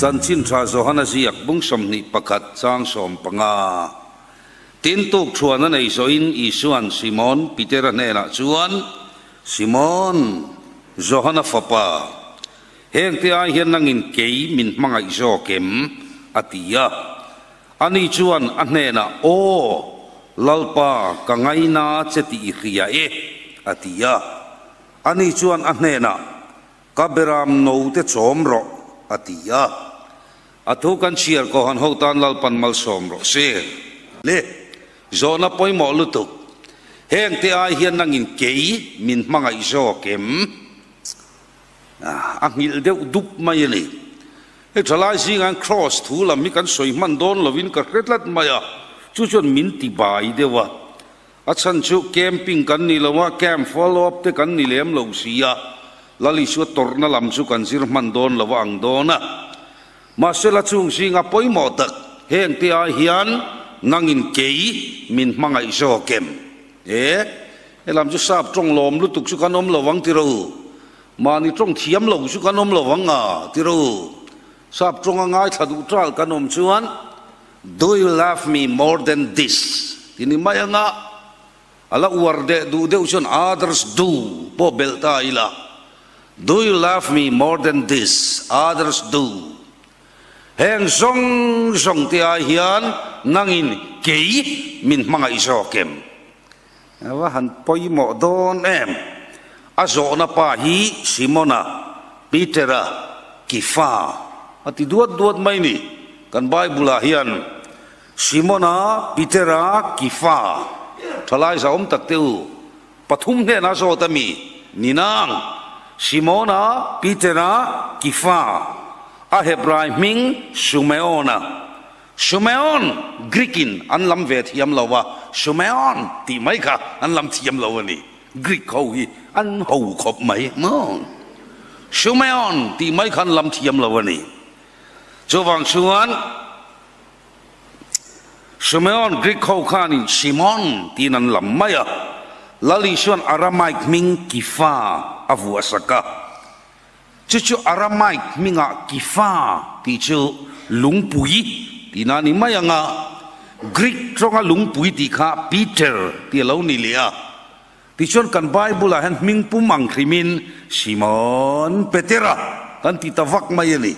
Chanchin Tha Johana ziak bung 21 chang 15. Tin tuk thuan a nei zawhin Isua'n Simon Petera hnenah chuan, Simon, Johana fapa, hengte ai hian nangin kei min hmangaih zawk em? a ti a. Ani chuan a hnenah, Aw, Lalpa, ka ngaina che tih i hria e, a ti a. Ani chuan a hnenah, Ka beram no te chawm rawh, a ti a. A thu kan chhiar kawhan ho tan Lalpan malsawm rawh se. Le, zawhna pawimawh lutuk. Heng te ai hian nangin kei min hmangaih zawk em? A nghilh deuh dup mai a ni. Hei thalai zingah hian Kraws thu lam hi kan sawi hman dawn lovin ka hre tlat mai a, chu chuan min ti bai deuh a. A chhan chu camping kan ni lo a, camp follow up te kan ni lem lo si a, Lal Isua tawrhna lam chu kan zir hman dawn lo a ang dawn a. Mahse la chung zinga pawimawh tak heng te ai hian nangin kei min hmangaih zawk em? E, helam chu sap tawng lawm lutuk chu kan awm lo ang tiro. Mahni tawng thiam lo chu kan awm lo ang a tiro. Sap tawnga ngaithla duh tal kan awm chuan Do you love me more than this? ti ni mai anga a la uar deh duh deuh chuan others do pawh belh ta ila. Do you love me more than this? Others do. Heng zawng zawng te ai hian nangin kei min hmangaih zawk em? A va han pawimawh dawn em? A zawhna pa hi Simona, Petera, Kifa a ti duat duat mai ni. Kan Bible-ah hian Simona, Petera, Kifa thalai zahawm tak te u pathum hnenah zawt a mi ni nang, Simona, Petera, Kifa, a Hebrai hming Sumeona. Sumeon, Greek-in an lam ve thiam lo a, Sumeon tih mai kha an lam thiam lo a ni. Greek ho hi an ho khawp mai maw? Sumeon tih mai kha an lam thiam lo a ni. Chuvang chuan Sumeon Greek ho khanin Simon tiin an lam mai a, Lal Isua'n Aramaic hming Kifa a vuahsak a. Chu chu Aramaic hmingah Kifa tih chu lungpui tihna a ni mai ang a, Greek tawnga lungpui tih kha Peter tih a lo ni leh a. Tichuan kan Bible-ah hian hming pum ang hrimin Simon Petera kan ti ta vak mai a ni.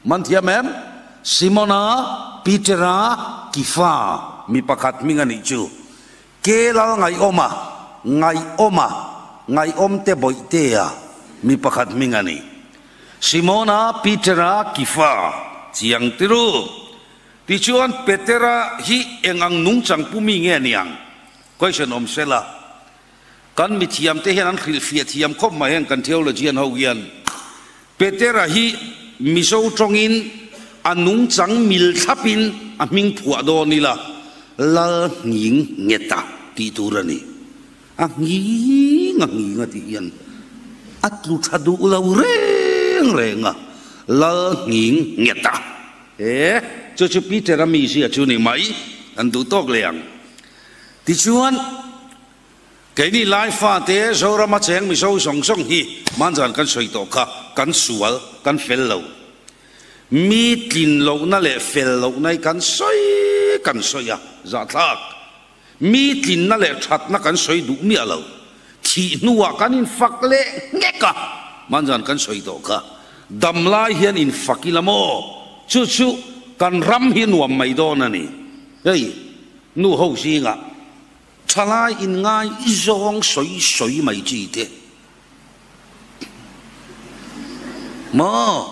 Man thiam em? Simona, Petera, Kifa mi pakhat hming a nih chu. Ke lal ngaihawma, ngaihawma, ngaihawmte bawihtea mi pakhat hming a ni. Simona, Petera, Kifa, chiang tiru. Tichuan Petera hi eng ang nungchang pu mi nge niang? Question awm sela, kan mithiamte hian an hrilhfiah thiam khawp mai heng kan theologian ho hian Petera hi Mizo tawngin a nungchang mil thlapin a hming phuah dawn ila Lal nghing ngeta tih tur a ni. A nghing a nghing a tih hian a tlu tha duh lo reng reng a, Lal nghing ngeta. He chu chu Petera mizia chu ni mai, an duh tawk leh ang. Tichuan, keini Lai fate Zorama cheng Mizo zawng zawng hi hmanzan kan sawi tawh kha kan sual, kan fel lo. Mi tlin lohna leh fel lohna hi kan sawi kan sawi a, zahthlak. Mi tlinna leh thatna kan sawi duh miah lo. Thih hnuah kan infak leh nghek a, hmanzan kan sawi tawh kha. Dam lai hian infak ila maw? Chu chu kan ram hi nuam mai dawn a ni. Hei. Nu ho zingah thalai inngai zawng sawi sawi mai chi te maw?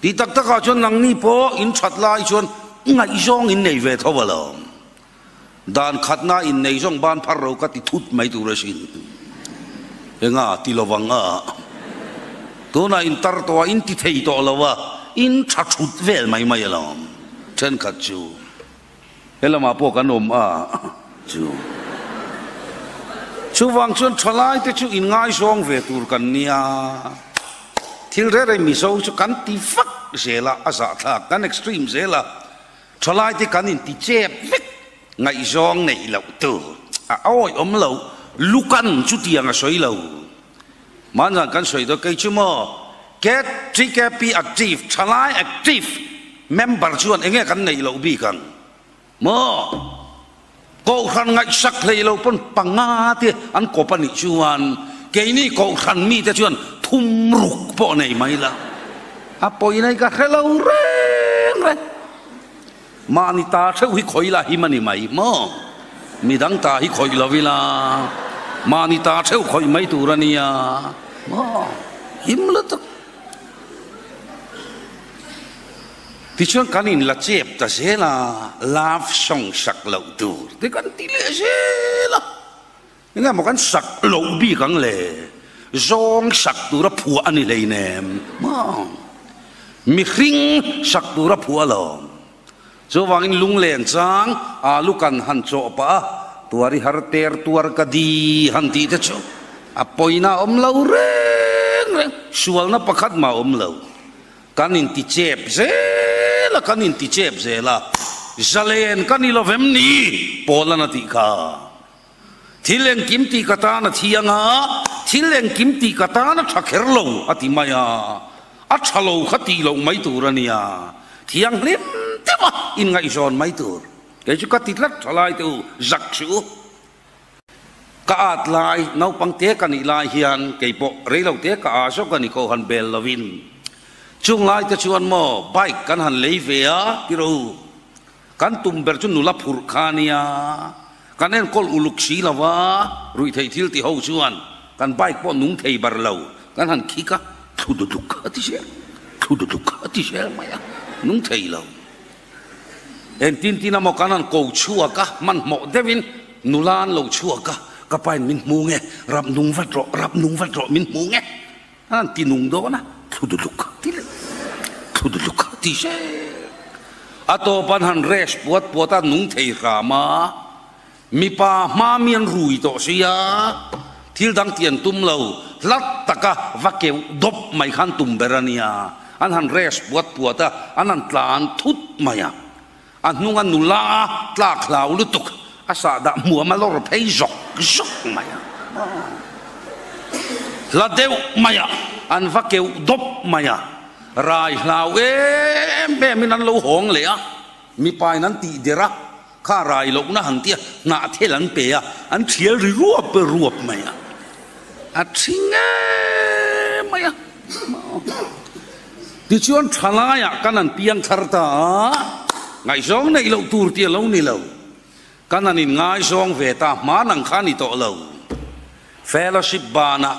Tih tak takah chuan nangni pawh in that lai chuan ngaihzawng in nei ve tho alawm. Dan khatna in nei zawng ban phar ro ka ti thut mai tur asin. Enga ti lovang a? Tunah in tar tawh a, in ti thei tawh lo a, in tha thut vel mai mai alawm thenkhat chu. He lamah pawh kan awm a chu. Chuvang chuan thalaite chu inngaizawng ve tur kan nia. Thil reng reng Mizo chu kan ti vak zel a, a zahthlak, kan extreme zel a. Thalaite kan inti chep vek, ngaihzawng neih loh tur a awih awm lo, lukan chutiang a sawi lo. Mahni kan sawi dawn kei chu maw? KTKP active, thalai active member chuan enge kan neih loh bik ang maw? Kohhran ngaihsak hlei lo pawn panga te an kawp a nih chuan keini kohhran mite chuan thum ruk pawh nei mai la. A pawina hi ka hre lo reng reng. Mahni ta theuh hi khawih la him a ni mai maw? Midang ta hi khawih lo ila mahni ta theuh khawih mai tur a nia maw? Him lutuk. Tichuan kan in la chep ta zel a, love song sak loh tur te kan ti leh zel a, enge maw kan sak loh bik ang le, zawng sak tura phuah a ni hleinem maw, mihring sak tura phuah alawm. Chuvangin lunglen chang alu kan han chawh pah a, tuar i har ter tuar ka di han tih te chu a pawina a awm lo reng reng, sualna pakhat mah a awm lo. Kan inti chep zel a, kan inti chep zel a, zalen ka ni lovem ni? Paul-an a tih kha. Thil engkim tih ka tan a thiang a, thil engkim tih ka tan a tha kher lo a ti mai a, a tha lo kha tih loh mai tur a nia, thianghlim deuh a inngaihzawn mai tur. Kei chu ka ti tlat tha lai te u, zak suh u. Ka at lai, naupang te ka nih lai hian kei pawh rei lo te ka a zawk a ni ko han bel lovin. Chung lai te chuan maw bike kan han lei ve a ti rawh u. Kan tum ber chu nula phurh kha a nia, kan enkawl uluk si lo a, ruihtheih thil ti ho chuan kan bike pawh nung thei bar lo, kan han khik a, thlu dutluk a ti zel, thlu dutluk a ti zel mai a, nung thei lo. Engtin tin emaw kan han ko chhuak a, hmanhmawh deuhin nula an lo chhuak a, ka pain min hmu nge, rap nung vat rawh, rap nung vat rawh min hmu nge. An ti nung dawn a, thlu duhluk ti leh thlu duhluk ti zel. A tawp an han rest puat puat a, nung thei hram a, mipa hma mi an rui tawh sia, thil dang ti an tum lo, hlat taka va keuh dawp mai khan tum ber a nia, an han rest puat puat a, an han tlan thut mai a, a hnunga nula tlak hlau lutuk a sahdah hmuam a lawr phei zawk zawk mai a, hla deuh mai a, an va keuh dawp mai a, rai hlau em em in an lo hawng leh a, mipa in an tih der a, kha rai lohna han tia hnah thel an pe a, an thial ri ruap ruap mai a, a thing em mai a. Tichuan thalaiah kan an piang thar ta a, ngaihzawng neih loh tur tih a lo ni lo. Kan an inngaizawng ve ta, hma nang kha a ni tawh lo. Fellowship banah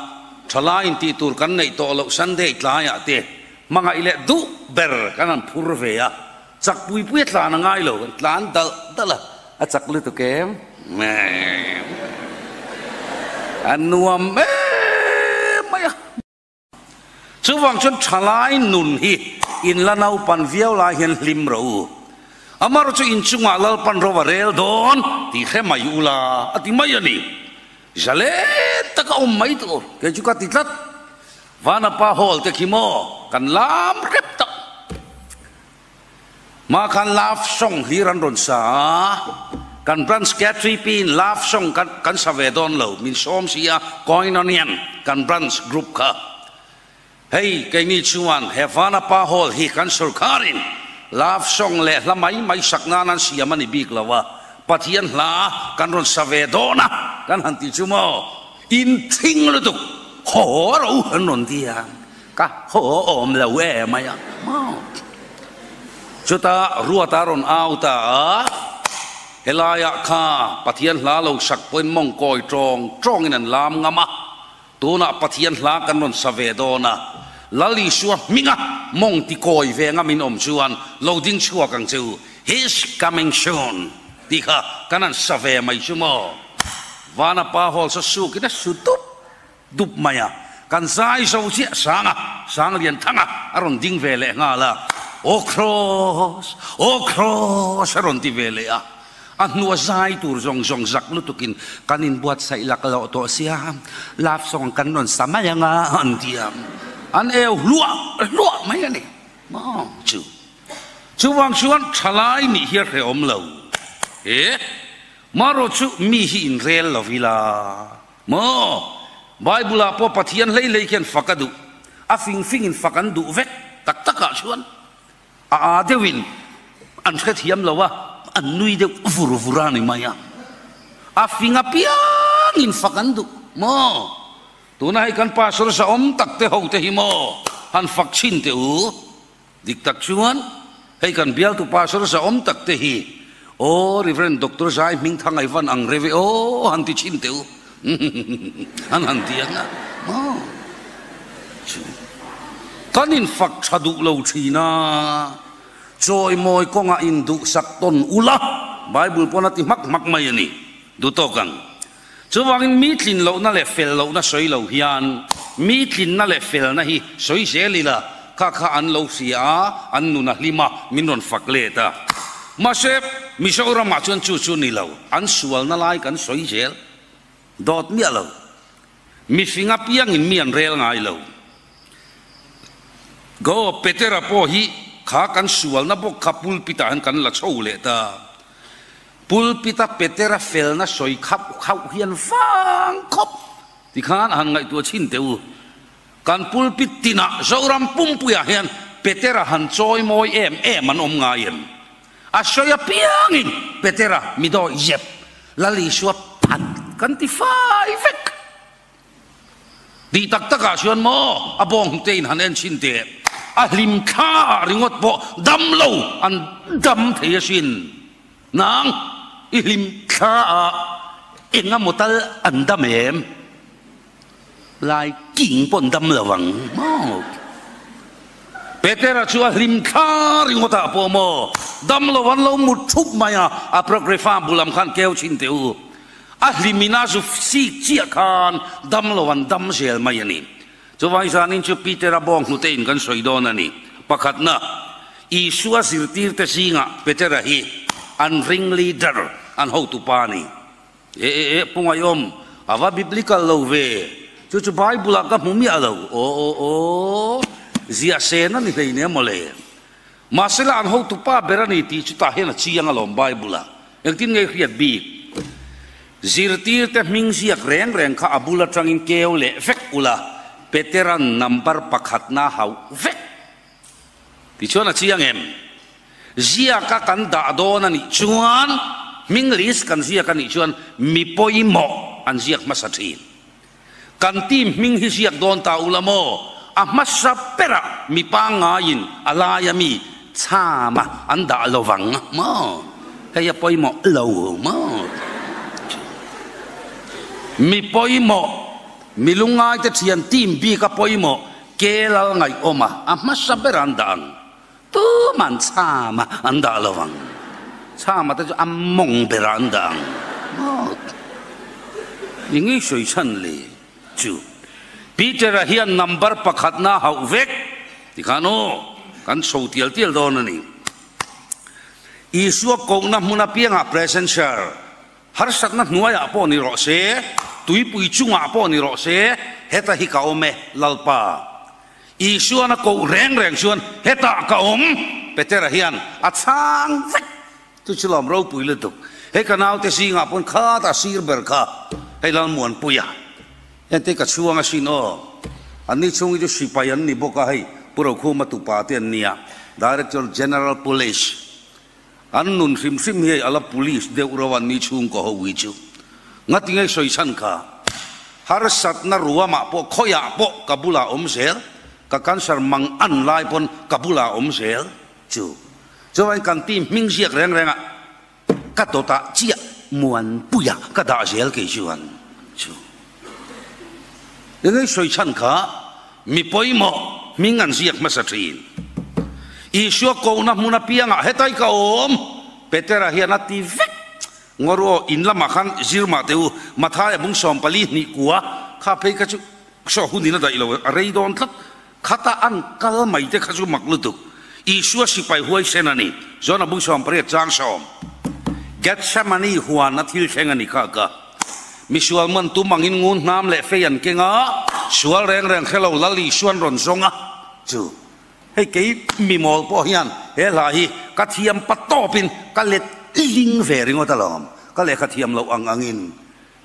thalai intih tur kan neih tawh loh Sunday tlaiah te hmangaih leh duh ber kan han phur ve a, chak pui pui a tlan a ngai lo, kan tlan dalh dalh a, a chak lutuk em? A nuam em mai a. Chuvang chuan thalai nun hi in la naupan viau lai hian hlim rawh u. Amaherawh chu inchungah Lalpan ro a rel dawn tih hre mai ula a ti mai a ni. Zalen taka awm mai tur kei chu ka ti tlat. Vanapa Hall te khi maw kan lam hrep tak. Mah khan love song hlir an rawn sa a, kan branch K3P in love song kan kan sa ve dawn lo, min sawm si a, Koinonian kan branch group kha. Hei keini chuan he Vanapa Hall hi kan sorkarin love song leh hla mai mai sak nan an siam a ni bik lo a, Pathian hla kan rawn sa ve dawn a kan han ti chu maw, in thing lutuk haw ro an rawn ti a. Ka haw awm lo e mai a maw. Chutah Ruata rawn au ta a, helaiah kha Pathian hla lo sak pawhin mawngkawi tawng tawngin an lam ngam a, tunah Pathian hla kan rawn sa ve dawn a, Lal Isua hminga mawng ti kawi ve ngamin awm chuan lo ding chhuak ang che u, He's coming soon tih kha kan han sa ve mai chu maw. Vanapa Hall sa sukin a su dup Dup mai a, kan zai zo chiah sang a, sang lian thang a, a rawn ding ve leh nghal a, Aw Kraws, aw Kraws a rawn ti ve leh a, a hnua zai tur zawng zawng zak lutukin kan inbuatsaih lak loh tawh sia, love song kan rawn sa mai ang a, an ti a, an eu hluah hluah mai a ni maw chu. Chuvang chuan thalai nih hi a hrehawm lo e, marawh chu mi hi inrel lo ila. Maw? Bible-ah pawh Pathian hlei hlei khian fak a duh. A fing fingin fak an duh vek tak takah chuan a aa deuhin an hrethiam lo a, an nui deuh vur vur a ni mai a. A fing apiangin fak an duh maw? Tuna hei kan pastor zahawm tak te ho te hi maw han fak chhin teh u. Dik tak chuan hei kan bialtu pastor zahawm tak te hi aw Rev. Doctor Zai Hmingthang ai van ang reve aw han ti chhin teh u an han ti ang a maw chu kan in fak tha duh lo thin a chawimawi kawngah in duhsak tawn ula Bible pawn a ti hmak hmak mai a ni duh tawk ang. Chuvangin mi tlin lohna leh fel lohna sawi lo hian mi tlinna leh felna hi sawi zel ila, kha kha an lo hria a, an nun a hlim a, min rawn fak let a. Mahse, Mizoramah chuan chu chu ni lo, an sualna lai kan sawi zel dawt miah lo. Mihring apiangin mi an rel ngai lo. Go, Petera pawh hi kha kan sualna bawk kha pulpit-ah hian kan la chho leh ta. Pulpit-a Petera felna sawi khauh khauh hian vang khawp tikhan a han ngaihtuah chhin teh u. Kan pulpit tinah Zoram pumpuiah hian Petera han chawi mawi em em an awm ngai em? A sawi apiangin Petera mi dawi zep Lal Isua phat kan ti fai vek. Tih tak takah chuan maw a bawng hnute in han en chhin teh, a hlim thla ah ringawt pawh dam lo an dam thei asin. Nang i hlim thla ah eng emaw tal an dam em? Lai king pawh an dam lo ang maw? Petera chu a hlim thla ringawt ah pawh maw dam lo an lo mut thup mai a, a Apocrypha bulam khan keu chhin teh u. A hlimin a zu sik chiah khan dam lo an dam zel mai a ni. Chuvang zanin chu Petera bawng hnute in kan sawi dawn a ni. Pakhatna, Isua zirtirte zingah Petera hi an ring leader, an hotu pa a ni. E e e, Pu Ngaiawm, a va biblical lo ve. Chu chu Bible ah ka hmu miah lo. Aw aw aw, ziah sen a ni hleinem mawle. Mahsela an hotu pa ber a ni tih chu tah hian a chiang alawm Bible ah. Engtin nge hriat bik? Zirtirte hming ziak reng reng kha a bul atangin keu leh vek ula, Petera'n number pakhatna hauh vek. Tichuan a chiang em? Ziaka kan dah dawn a nih chuan, hming list kan ziak a nih chuan mi pawimawh an ziak hmasa thin. Kan team hming hi ziak dawn ta ula maw? A hmasa berah mi pangngaiin a laia mi chhama an dah lo vang maw? Hei a pawimawh lo maw? Mi pawimawh, mi lungngaite thian team bik a pawimawh Kelal ngaihawma a hmasa berah an dah ang. Tuman chhama an dah lo ang. Chhama te chu a mawng berah an dah ang. Maw? I ngei sawi chhan le chu. Peter-a hian number pakhatna a hauh vek tikhan aw, kan chho tial tial dawn a ni. Isua kohna hmun apiangah present share Harsatna hnuaiah pawh ni rawh se, tuipui chungah pawh ni rawh se, heta hi ka awm e, Lalpa. Isuan a koh reng reng chuan, Hetah ka awm! Petera hian a chhang vek. Chu chu lawm ropui lutuk. Hei ka naute zingah pawn khatah sir ber kha, hei Lalmuanpuia. Hengte ka chhuang asin aw. Anni chhung hi chu sipai an ni bawk a, hei Pu Rokhuma tupa te an nia, Director General Police. An nun hrim hrim hi a la police deuh reuh a ni chhungkaw ho hi chu. Ngati ngei sawi chhan kha. Harsatna ruamah pawh khawiah pawh ka bulah awm zel, ka cancer mang an lai pawn ka bulah awm zel chu. Chuvain kan team hming ziak reng reng ah ka dawtah chiah Muanpuia ka dah zel kei chuan chu. Engei sawi chhan kha mi pawimawh hming an ziak hmasa thin. Isua kohna hmun apiangah hetai ka awm, Petera hian a ti vek. Ngaw aw, in lamah khan zir mah teh u, Mathaia bung 42 kua kha phei kha chu saw hunin a daih lo, a rei dawn tlat. Khata an kal mai te kha chu mak lutuk. Isua sipai huaisen a ni, Jona bung 80 chang sawm. Gethsemane huan a thil thleng a ni kha ka. Misual man tum angin ngun hnam leh fei an keng a, sual reng reng hre lo Lal Isuan rawn zawng a, chu hei kei mimawl pawh hian he hla hi ka thiam pa tawpin ka let ling ve ringawt alawm, ka lehkha thiam loh ang angin.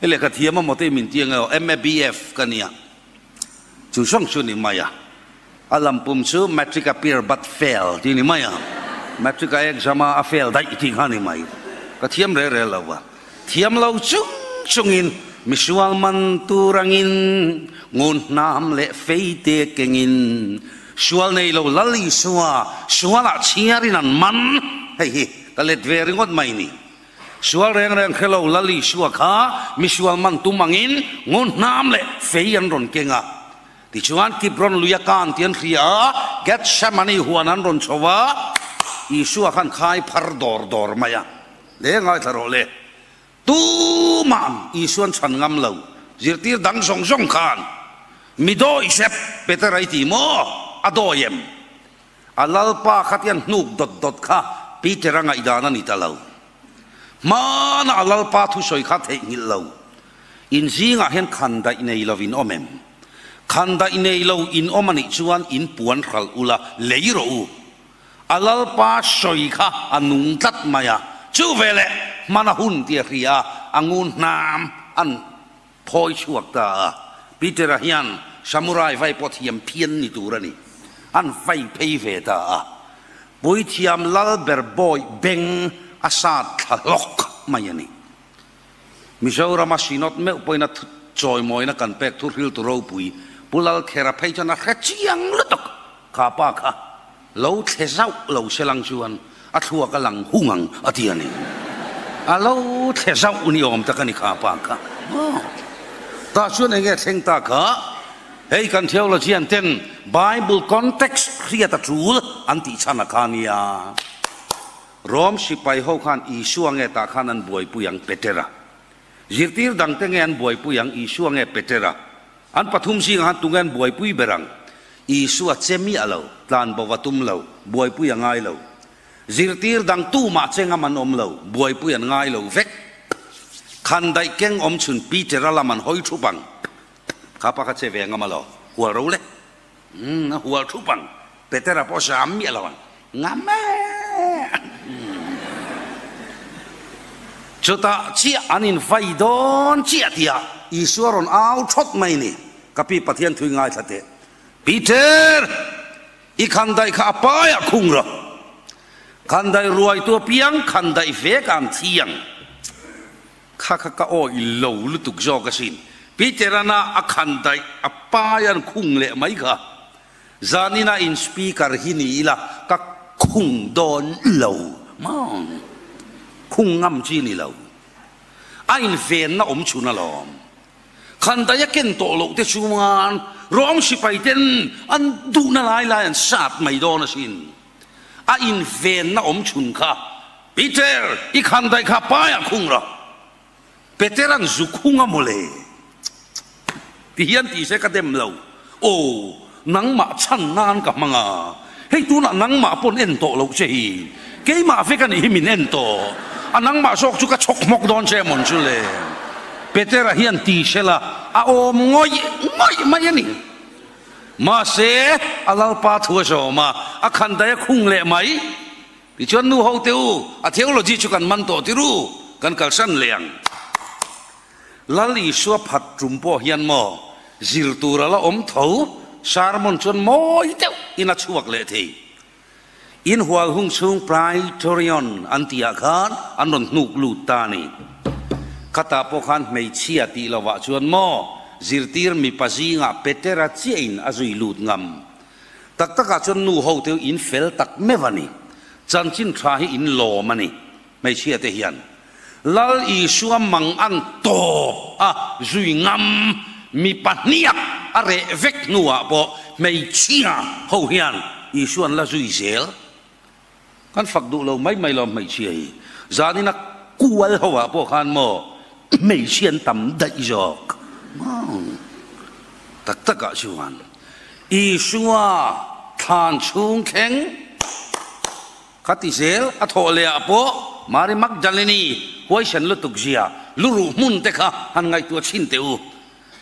Hei lehkha thiam a maw te min ti ang emaw, MABF ka nia, chu zawng chu ni mai a. A lampum chu Matric appear but fail tih ni mai a, Matric a exam a a fail daih tih kha ni mai. Ka thiam rel rel lo va, thiam lo chung chungin misual man tur angin ngun hnam leh fei te kengin sual nei lo Lal Isua sualah chhiarin an man. Hei hi ka let ve ringawt mai ni. Sual reng reng hre lo Lal Isua kha misual man tum angin ngun hnam leh fei an rawn keng a. Tichuan, Kibron luia kan tih an hria a, Gethsemane huan an rawn chho a, Isua khan khai phar dawr dawr mai a. Le ngaithla rawh le. Tuma'n Isua'n chhan ngam lo, zirtir dang zawng zawng khan mi dawi sep Petera i ti maw? A dawi em? A Lalpa kha tian hnuk dawt dawt kha Petera ngaihdan a ni ta lo. Hmana a Lalpa thusawi kha theihnghilh lo. In zingah hian khandaih nei lo in awm em? Khandaih nei lo in awm a nih chuan in puan hralh ula, lei rawh u. A Lalpa sawi kha a nung tlat mai a, chu veleh hmana hun tia hria a ngun hnam an phawi chhuak ta a. Peter-a hian samurai vai pawh thiam phian ni tur a ni. An vai phei ve ta a. Puithiam Lalber bawi beng a sat thla hlawk mai a ni. Mizorama Synod meuh pawhin a chawimawina kan pek thu hriltu ropui Pu Lalkhera phei chuan a hre chiang lutuk. Kha pa kha lo thle zauh lo se lang chuan a thluak a lang hung ang a ti a ni. A lo thle zauh ni awm tak a ni kha pa kha. Tah chuan eng nge thleng ta kha? Hei kan theologian ten Bible context hriat a tul an tih chhan a kha nia. Rom sipai ho khan Isua nge tah khan an buaipui ang Petera? Zirtir dangte nge an buaipui ang Isua nge Petera? An pathum zingah khan tunge an buaipui ber ang? Isua che miah lo, tlan bo va tum lo, buaipui a ngai lo. Zirtir dang tumah che ngam an awm lo, buaipui an ngai lo vek. Khan daih keng awm chhun Petera lam an hawi thup ang. Kha pa kha che ve ngam a lo, hual ro le. Umm a hual thup ang, Petera pawh zam miah lo ang, ngam e. Chutah chiah an invai dawn chiah tihah Isua rawn au thawt mai ni, ka pi Pathian thui ngaithla teh. Peter, i khandaih kha a paiah khung rawh. Khandaih ruaitu apiang khandaih vek ang thiang. Kha kha ka awih lo lutuk zawk asin. Peter-ana a khan daih a pai an khung leh mai kha. Zanina in speaker hi ni ila ka khung dawn lo maw? Khung ngam chi ni lo. A invenna awm chhun alawm. Khan daih a ken tawh loh te chuan Rom sipai ten an duhna lai lai an sat mai dawn asin. A invenna awm chhun kha, Peter, i khan daih kha paiah khung rawh. Petera'n zu khung a mawle. Ti hian ti se ka dem lo. Aw, nangmah chhan nan ka hmang a. Hei tunah nangmah pawn en tawh loh che hi. Keimah vek a nih hi min en tawh. A nangmah zawk chu ka chhawk hmawk dawn che mawn chu le. Petera hian ti se la, a awm ngawih ngawih mai a ni. Mahse, a Lalpa thu a zawm a, a khan daih a khung leh mai. Tichuan nu ho te u, a theology chu kan man tawh tir u, kan kalsan leh ang. Lal Isua phat tum pawh hian maw, zir tur a la awm tho, sermon chuan mawi deuh in a chhuak leh thei. In hual hung chhung Praetorian an tihah khan an rawn hnuk lut ta a ni. Khatah pawh khan hmeichhia tih lovah chuan maw zirtir mipa zingah Petera chiahin a zui lut ngam. Tak takah chuan nu ho te in fel tak meuh a ni. Chanchin tha hi in lawm a ni hmeichhia te hian. Lal Isua mang an tawp a zui ngam mipa hniak a reh vek hnuah pawh hmeichhia ho hian Isua an la zui zel. Kan fak duh lo mai mai lo hmeichhia hi. Zanin a kual ho ah pawh khan maw hmeichhia an tam daih zawk. Tak takah chuan Isua thlan chhung thleng Ka ti zel, a thawh leh ah pawh Mari Magdalene huaisen lutuk zia lu ruh hmun te kha han ngaihtuah chhin teh u.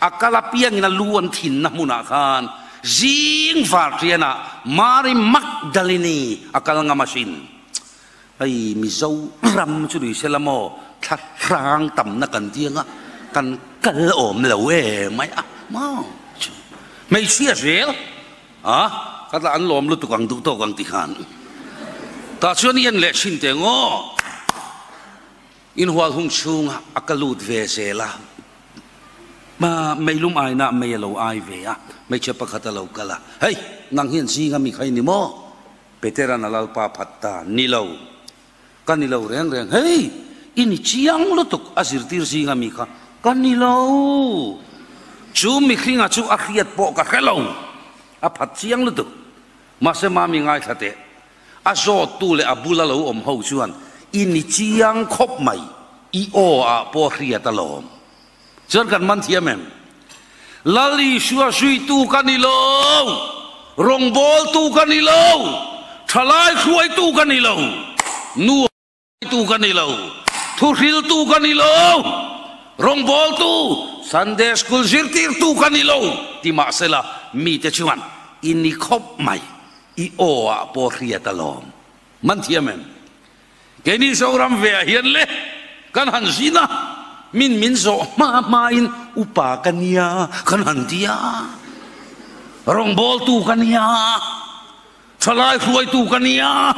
A kal apiangin a lu an thinna hmunah khan zing varṭian ah Mari Magdalene a kal ngam asin. Hei Mizo ram chu ni sela maw thla hrang tamna kan ti anga kan kal awm lo em mai a maw. Hmeichhia zel a. Ka tla an lawm lutuk ang duh tawk ang ti khan. Tah chuan i en leh thin teh ngaw. Inhual hung chhungah a ka lut ve zel a, meilum aina mei a lo ai ve a, hmeichhe pakhat a lo kal a, Hei, nang hian zinga mi kha i ni maw? Petera'n a lalpa phat ta, Ni lo, ka ni lo reng reng. Hei, i ni chiang lutuk, a zirtir zinga mi kha ka ni lo. Chu mihringa chu a hriat pawh ka hre lo, a phat chiang lutuk. Mahse mami ngaithla teh, A zawttu leh a bula lo awm ho chuan i ni chiang khawp mai, i aw ah pawh hriat alawm. Chuan kan man thiam em? Lal Isua zuitu ka ni lo, rawngbawltu ka ni lo, thalai hruaitu ka ni lo, nu Tu ka ni lo, thuhriltu ka ni lo, rawngbawltu, Sunday School zirtirtu ka ni lo ti mahsela mite chuan i ni khawp mai, i aw ah pawh hriat alawm. Man thiam em? Keini Zoram ve ah hian le kan han zin a, min min zawh hma hma in upa ka nia kan han ti a, rawngbawltu ka nia, Thalai hruaitu ka nia,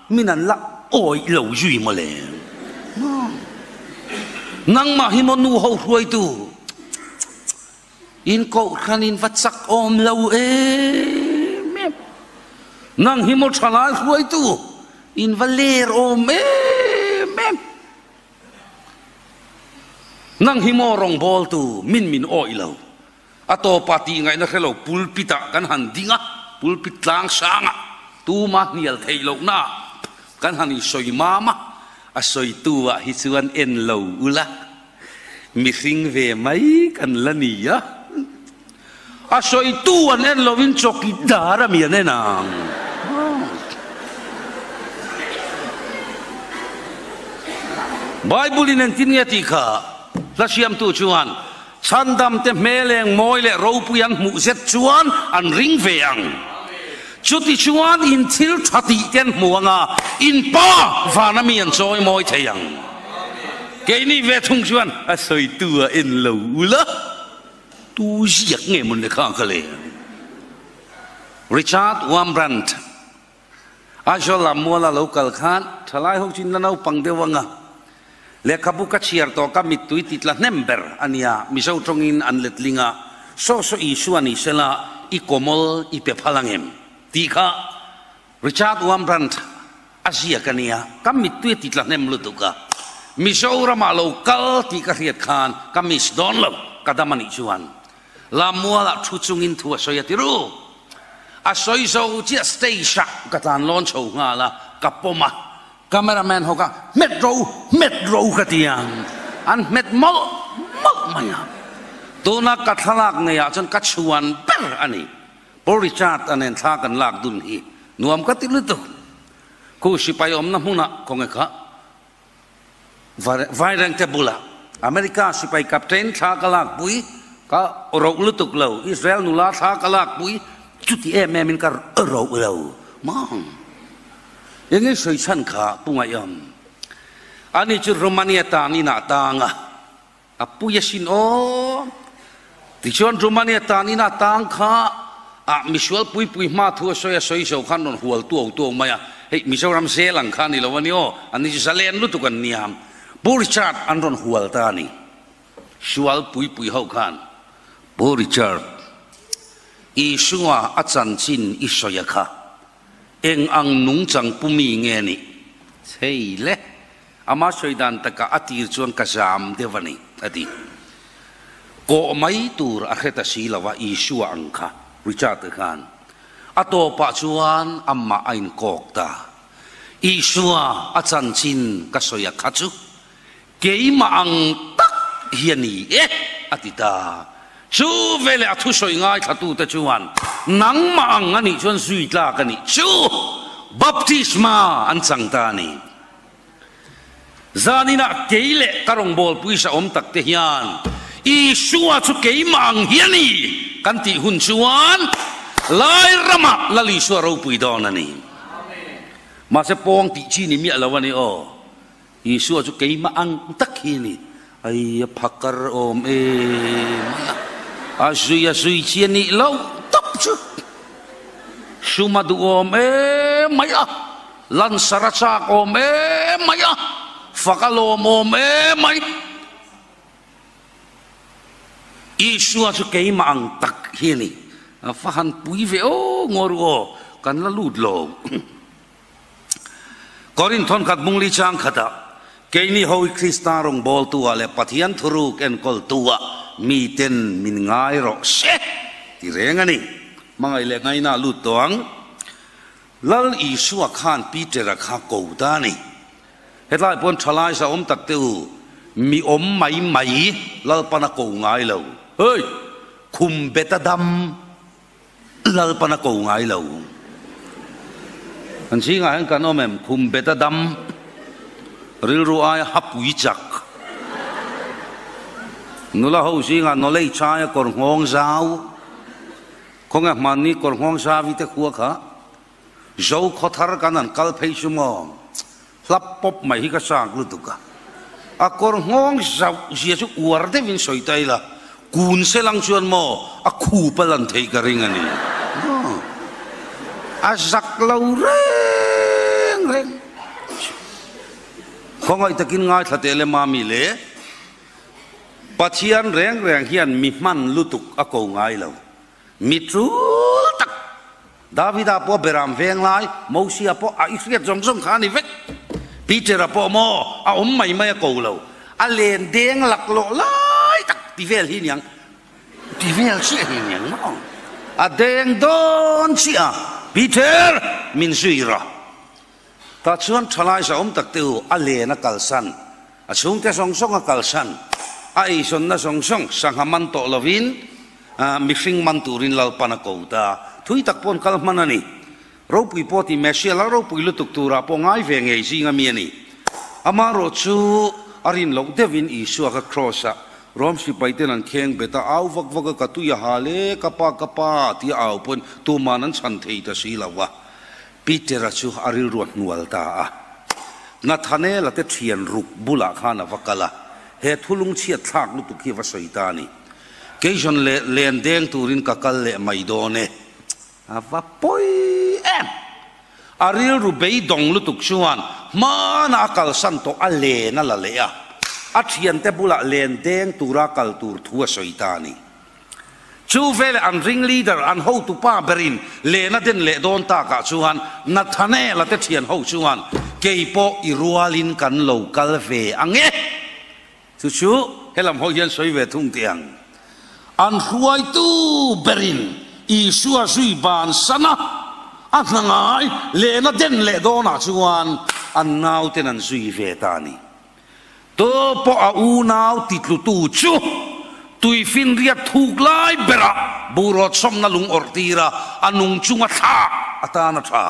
min an la awih lo zui maw le. Nangmah hi maw nu ho hruaitu? In kohhran in va chak awm lo em em. Nang hi maw thalai hruaitu? In va ler awm em em. Nang hi maw rawngbawltu? Min min awih lo. A tawpa tih ngaihna hre lo pulpit ah kan han ding a, pulpit tlang sang ah tuma hnial theih lohna ah kan han insawi mam a, a sawitu ah hi chuan en lo ula, mihring ve mai kan la ni a, a sawitu an en lovin chawkidar a mi an en ang. Bible in engtin nge tih kha hla siamtu chuan Chhandamte hmel eng mawi leh ropui an hmuh zet chuan an ring ve ang. Chuti chuan in thil tha tih te an hmu ang a, in Pa vana mi an chawi mawi thei ang. Keini ve thung chuan a sawitu a en lo ula, tu ziak nge mawn le kha ka le? Richard Wurmbrand, Aizawl lam muala lo kal khan thalai ho chin la naupang deuh anga lehkhabu ka chhiar tawh ka mittui ti tla hnem ber a nia, Mizo tawngin an letling a, Saw saw Isua ni sela i kawmawl i pe phal angem? tih kha Richard Wurmbrand a ziak a nia, ka mittui a ti tla hnem lutuk a, Mizoramah lo kal tih ka hriat khan ka miss dawn lo, ka dam a nih chuan Lammualah thu chungin thu a sawi a ti ru. A sawi zo chiah stage ah ka tlan lawn chho nghal a, ka pawm a, cameraman ho kha hmet ro, hmet ro ka ti ang, an hmet mawlh mawlh mai a. Tuna ka thlalak nei ah chuan ka chhuan ber a ni. Paul Richard a nen thla kan lak dun hi nuam ka ti lutuk. Khu sipai awmna hmunah khawnge kha Vairengte bulah America sipai captain thla ka lakpui, ka roh lutuk lo, Israel nula thla ka lakpui, chuti em em in ka roh lo mang. Enge sawi chhan kha Pu Ngaihawm? Ani chu Romania tan inah tang a, a pui asin aw. Tichuan Romania tan inah tang kha ah misual pui pui hma thu a sawi a sawi zo khan rawn hual tuau tuau mai a, hei Mizoram zel ang kha a ni lo a ni aw, an ni chu zalen lutuk an nia. Pu Richard an rawn hual ta a ni. Sual pui pui ho khan Pu Richard, Isua a chanchin i sawi a kha eng ang nungchang pu mi nge nih? Chei le. Ama sawi dan takah a tir chuan ka zam deuh a ni, a ti. Kawh mai tur a hre ta si lo a, Isua ang kha, Richard-a khan. A tawpah chuan amah a inkawk ta. Isua a chanchin ka sawi a kha chu keimah ang tak hi a ni e, a ti ta. Chu veleh a thusawi ngaithlatute chuan, Nangmah ang a nih chuan zui tlak a nih chu, baptisma an chang ta a ni. Zaninah kei leh ka rawngbawlpui hrehawm tak te hian Isua chu keimah ang hi a ni kan tih hun chuan lai ramah Lal Isua ropui dawn a ni. Mahse pawng tih chi ni miah lo a ni aw. Isua chu keimah ang tak hi a ni. Ai a phakar awm em mai a, a zui a zui chi a nih loh tawp chu. Sum a duhawm em mai a, lansar a chak awm em mai a, fak a lawmawm em mai. Isua chu keimah ang tak hi a ni. A va han pui ve aw ngaw ru aw, kan la lut lo. Korinth thawnkhat bungli chang khatah, Keini ho hi Krista rawngbawltu ah leh Pathian thuruk enkawltu ah miten min ngai rawh se ti reng a ni. Hmangaih leh ngaina a lut tawh ang. Lal Isua khan Peter-a kha ko ta a ni. Hetlai pawn thalai sa awm tak te u, mi awm mai mai Lalpan a ko ngai lo. Hei! Khum bet a dam. Lalpan a ko ngai lo. Kan zingah hian kan awm em? Khum bet a dam, rilru aia hapui chak. Nula ho zingah nawlei chaia kawr nghawng zau. Khawnge hmanni kawr nghawng zau i te khua kha Zo khawthar kan han kal phei chu maw? Hlap pawp mai hi ka chak lutuk a. A kawr nghawng zauh zia chu uar deuhin sawi ta ila, kun se lang chuan maw a khup a lan theih ka ring a ni. A zak lo reng reng. Khawngaih takin ngaithla teh le mami le, Pathian reng reng hian mi hman lutuk a ko ngai lo. Mi tul tak Davida pawh beram veng lai, Mosia pawh a i hriat zawng zawng kha a ni vek. Peter-a pawh maw a awm mai mai a ko lo, a len deng laklawh lai tak ti vel hi niang, ti vel chiah hi niang maw? A deng dawn chiah a, Peter, min zui rawh. Tah chuan thalai zahawm tak te u, a len a kalsan, a chhungte zawng zawng a kalsan, a eizawnna zawng zawng sangha man tawh lovin mihring man turin Lalpan a ko ta. Thui tak paw'n kal hman a ni. Ropui pawh ti Messiah lal ropui lutuk turah pawh ngai ve ngei zing a mi a ni. Amaherawh chu a rin loh deuhin Isua kha Kraws-ah Rom sipaiten an kheng bet a, au vak vak a, ka tui a hal e, ka pa ka pa tia au pawhin tuman an chhan thei ta si lo a. Peter-a chu a rilru a hnual ta a. Nathanael-a te thian ruk bulah khan a va kal a, he thu lungchhiat thlak lutuk hi a va sawi ta a ni. Keizawn leh len deng turin ka kal leh mai dawn e. A va pawi em! A rilru beidawng lutuk chuan hmanah a kalsan tawh a len a la leh a, a thiante bulah len deng tura kal tur thu a sawi ta a ni. Chu veleh an ring leader, an hotu pa berin len a den leh dawn takah chuan Nathanael-a te thian ho chuan, Kei pawh i rualin kan lo kal ve ang e. Chu chu helam ho hian sawi ve thung teh ang. An hruaitu berin Isua zui bansan a, a hna ngai len a den leh dawnah chuan an nauten an zui ve ta a ni. Tu pawh a unau titlutu chu tuifinriat thuk lai berah burawt sawmna lung awrh tir a, a nung chunga thlak atan a tha.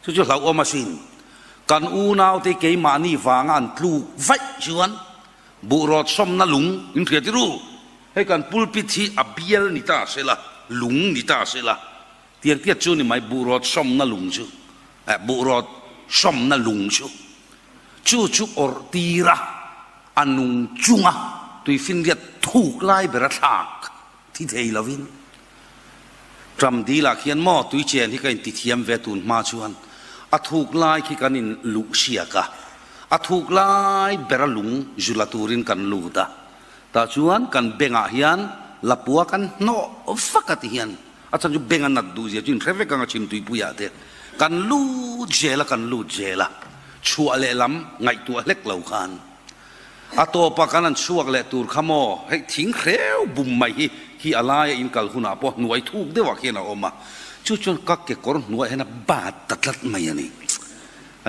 Chu chu hlauhawm asin. Kan unaute keimahni vanga an tluk vaih chuan burawt sawmna lung in hria tirh u. Hei kan pulpit hi a bial ni ta se la, lung ni ta se la, tiang tiat chu ni mai burawt sawmna lung chu, eh burawt sawmna lung chu. Chu chu awrh tir a, a nung chunga tuifinriat thuk lai ber a thlak thi thei lovin Tram dilah khian maw tui chen hi ka inti thiam ve tun hma chuan a thuk lai khi kan in luh siak a, a thuk lai ber a lung zu la turin kan lut a, tah chuan kan bengah hian lapua kan hnawh vak a ti hian a chhan chu beng a nat duh zia chu inhre vek ang a chhim tuipuiah te kan lut zel a kan lut zel a chhuah leh lam ngaihtuah hlek lo khan a tawpa kan han chhuak leh tur kha maw hei thing hreu bum mai hi khi a laia in kal hunah pawh hnuai thuk deuhah khian a awm a chu chuan ka kekawr hnuaiah hian a bat ta tlat mai a ni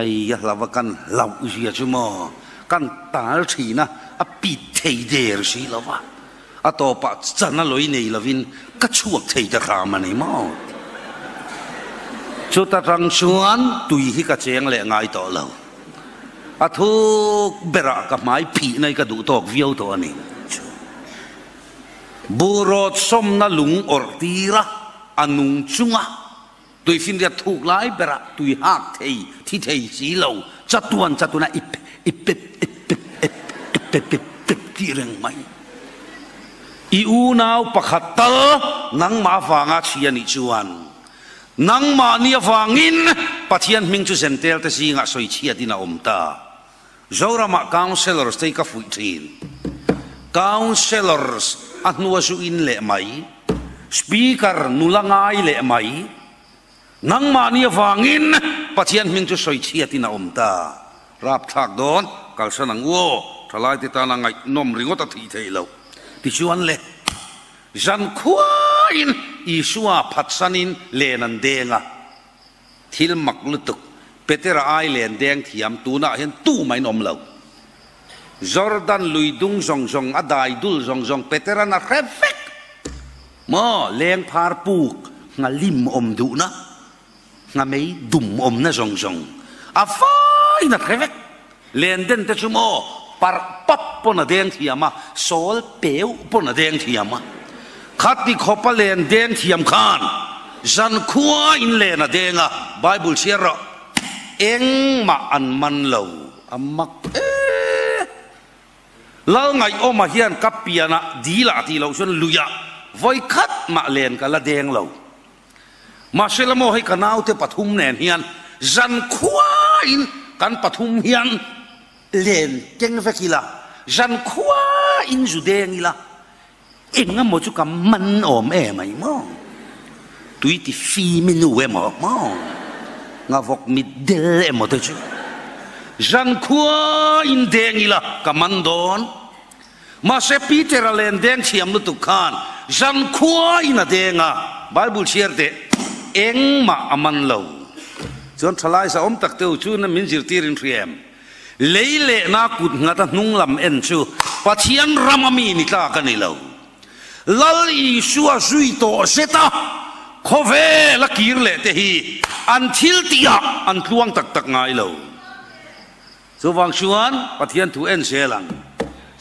ai a hlauh a kan hlauh zia chu maw kan tal thin a a pit thei der si lo va. A tawpah chan a lawih nei lovin ka chhuak thei ta hram a ni maw? Chuta tang chuan tui hi ka cheng leh ngai tawh lo. A thuk berah ka hmai phih nai ka duh tawk viau tawh a ni. Burawt sawmna lung awrh tira a nung chunga tuifinriat thuk lai berah tui hak thei thi thei si lo chatuan chatuna ip ip pep ip pep ep ip pep pep pep tih reng mai. I unau pakhat tal nangmah vanga chhia nih chuan Nangmahni avangin Pathian hming chu Zentel te zingah sawichhiatin a awm ta. Zoramah Councellors te hi ka fuih thin. Councellors a hnua zu in leh mai, Speaker nula ngai leh mai. Nangmahni avangin Pathian hming chu sawichhiatin a awm ta. Rapthlak dawn, kalsan ang u aw, thalaite tana ngaihnawm ringawt a thih theih loh. Tichuan le. Zan khuain Isua phatsanin len an deng a, thil mak lutuk Petera ai len deng thiam tunah hian tumahin awm lo. Jordan lui dung zawng zawng a dai dul zawng zawng Petera'n a hre vek maw? Leng phar puk nghalim awm duhna, nghamei dum awmna zawng zawng a faiin a hre vek. Len den te chu maw parh pap pawn a deng thiam a, sawl peu pawn a deng thiam a. Khati khawpa len deng thiam khan zankhua in len a deng a, Bible chhiar rawh, engmah an man lo, a mak e. Lal Ngaihawma hian ka pianah dilah tih loh chuan luiah vawi khat mah len ka la deng lo. Mahse la maw hei ka naute pathum nen hian zan khuain kan pathum hian len keng vek ila, zan khuain zu deng ila, eng emaw chu ka man awm em ai maw? Tui ti fim i nu emaw maw? Ngavawk mit del emaw te chu zan khuain deng ila ka man dawn. Mahse Peter-a len deng thiam lutuk khan zan khuain a deng a, Bible chhiar teh engmah a man lo. Chuan thalai zahawm tak te u chu na min zirtir in hria em? Lei lehna kut nghat a hnung lam en chu Pathian ram a mi ni tlak a ni lo. Lal Isua zui tawh zet a, khawvel a kir leh te hi an thil tihah an tluang tak tak ngai lo. Chuvang chuan Pathian thu en zel ang.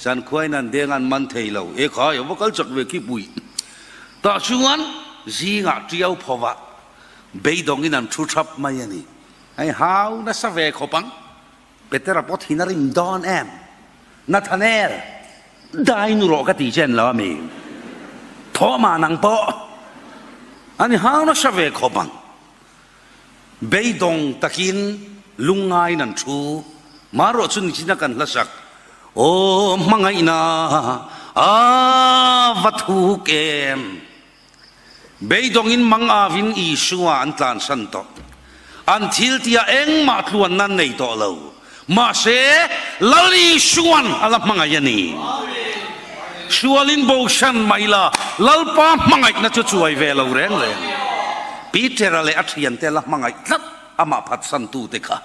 Zankhuain an deng an man thei lo. E khai, a va kal chak ve khi pui. Tah chuan zingah tiau phovah beidawngin an thu thap mai a ni. Hei hau nasa ve khawp ang. Petera pawh thin a rim dawn em? Nathanael, dai nu rawh ka ti che an lo a mi. Thawhmah nang pawh a ni hau nasa ve khawp ang. Beidawng takin lungngaiin an thu. Marawh chu nichina kan hlasak, Aw hmangaihna a va thuk em! Beidawngin mang avin Isua an tlansan tawh. An thil tia engmah tluanna an nei tawh lo. Mahse, Lal Isuan a la hmangaih a ni. Sualin bosan mai la, Lalpa hmangaihna chu chuai ve lo reng reng. Peter-a leh a thiante la hmangaih tlat amah phatsantute kha.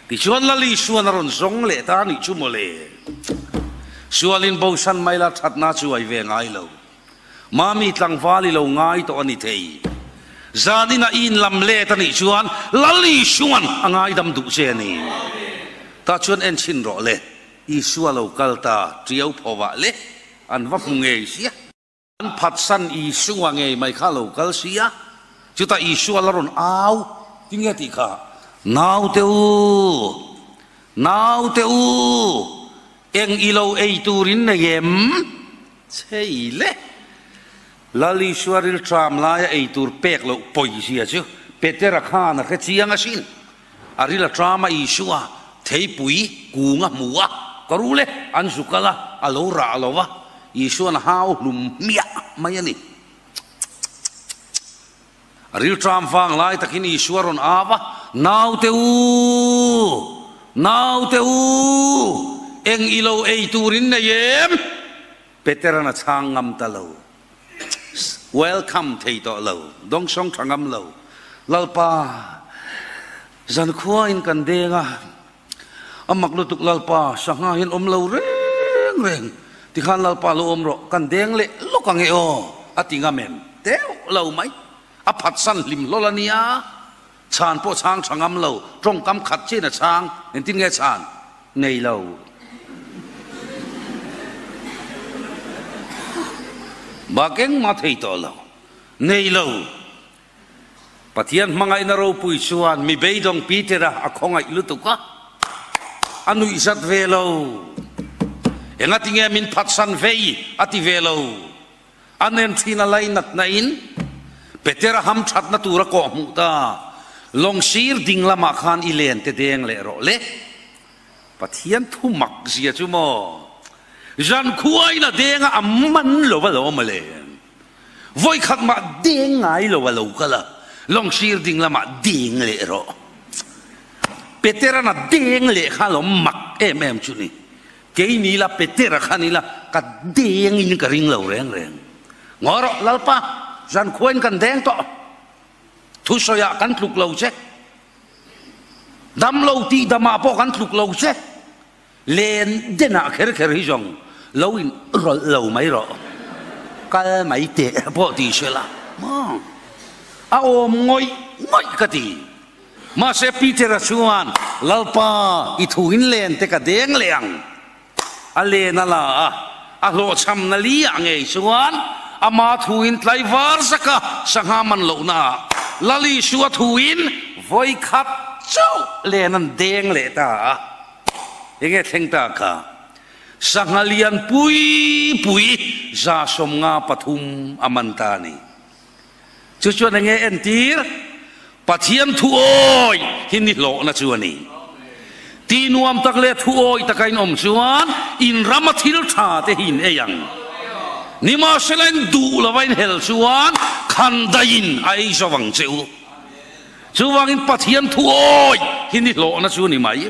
Tichuan Lal Isuan a rawn zawng leh ta a nih chu mawle. Sualin bosan mai la thatna chuai ve ngai lo. Mami tlangval i lo ngai tawh a ni thei. Zanin a in lam let a nih chuan Lal Isuan a ngaidam duh che a ni. Tah chuan en chhin rawh le, Isua lo kal ta tiau phovah le an va hmu ngei sia. An phatsan Isua ngei mai kha lo kal sia. Chutah Isua la rawn au tinge tih kha, Naute u, naute u, eng i lo ei turin nei em? Chei le! Lal Isua rilṭam laia ei tur pek loh pawi zia chu Petera khan a hre chiang asin. A ril a ṭam a Isua theipui kung a hmu a, ka ru le, an zu kal a, a lo rah lo va, Isua'n a hau hlum hmiah mai a ni. A rilṭam vang lai takin Isua rawn au a, Naute u! Naute u! Eng i lo ei turin nei em? Petera'n a chhang ngam ta lo. Welcome thei tawh lo, dawngsawng tha ngam lo. Lalpa, zankhuain kan deng a, a mak lutuk Lalpa, sangha hian awm lo reng reng. Tikhan Lalpa lo awm rawh, kan deng leh lawk ang e aw, a ti ngam em? Deuh lo mai. A phatsan hlim hlawl a nia. Chhan pawh chhang tha ngam lo, tawngkam khat chian a chhang, engtin nge chhan? Nei lo. Bak engmah thei tawh lo. Nei lo. Pathian hmangaihna ropui chuan mi beidawng Peter-a a khawngaih lutuk a, a nuihzat ve lo. Engatinge min phatsan vei a ti ve lo. A nen thin a lainatna in. Petera ham thatna tur a kawh hmuh ta. Lawng sir ding lamah khan i len te deng leh rawh le. Pathian thu mak zia chu maw? Zan khuain a deng a, a man lo a lo mawle. Vawi khat mah deng ngai lo a lo kal a, lawng sir ding lamah deng leh rawh. Peteran a deng leh kha lo mak em em chu ni. Kei ni ila Petera kha ni ila ka deng in ka ring lo reng reng. Ngaw rawh Lalpa, zan khuain kan deng tawh. Thusawiah kan tluk lo che. Dam lo tih damah pawh kan tluk lo che. Len denah kher kher hi zawng lo in rawlh lo mai rawh. Kal mai teh pawh ti se la maw? A awm ngawih ngawih ka ti. Mahse Peter-a chuan, Lalpa, i thu in len te ka deng leh ang. A len a la a, a hlawhchhamna li ah ngei chuan ama thu in tlaivar zaka sangha man lohna ah Lal Isua thu in vawi khat chauh len an deng leh ta a. Enge thleng ta kha? Sangha lian pui pui 153 a man ta a ni. Chu chuan enge entir? Pathian thu awi hi ni hlawhna chu a ni. Tih nuam tak leh thu awi taka in awm chuan in rama thil tha te hi in ei ang. Nimahsela in duh lova in hel chuan khan daihin a ei zo ang che u. Chuvangin Pathian thu awi hi ni hlawhna chu a ni mai.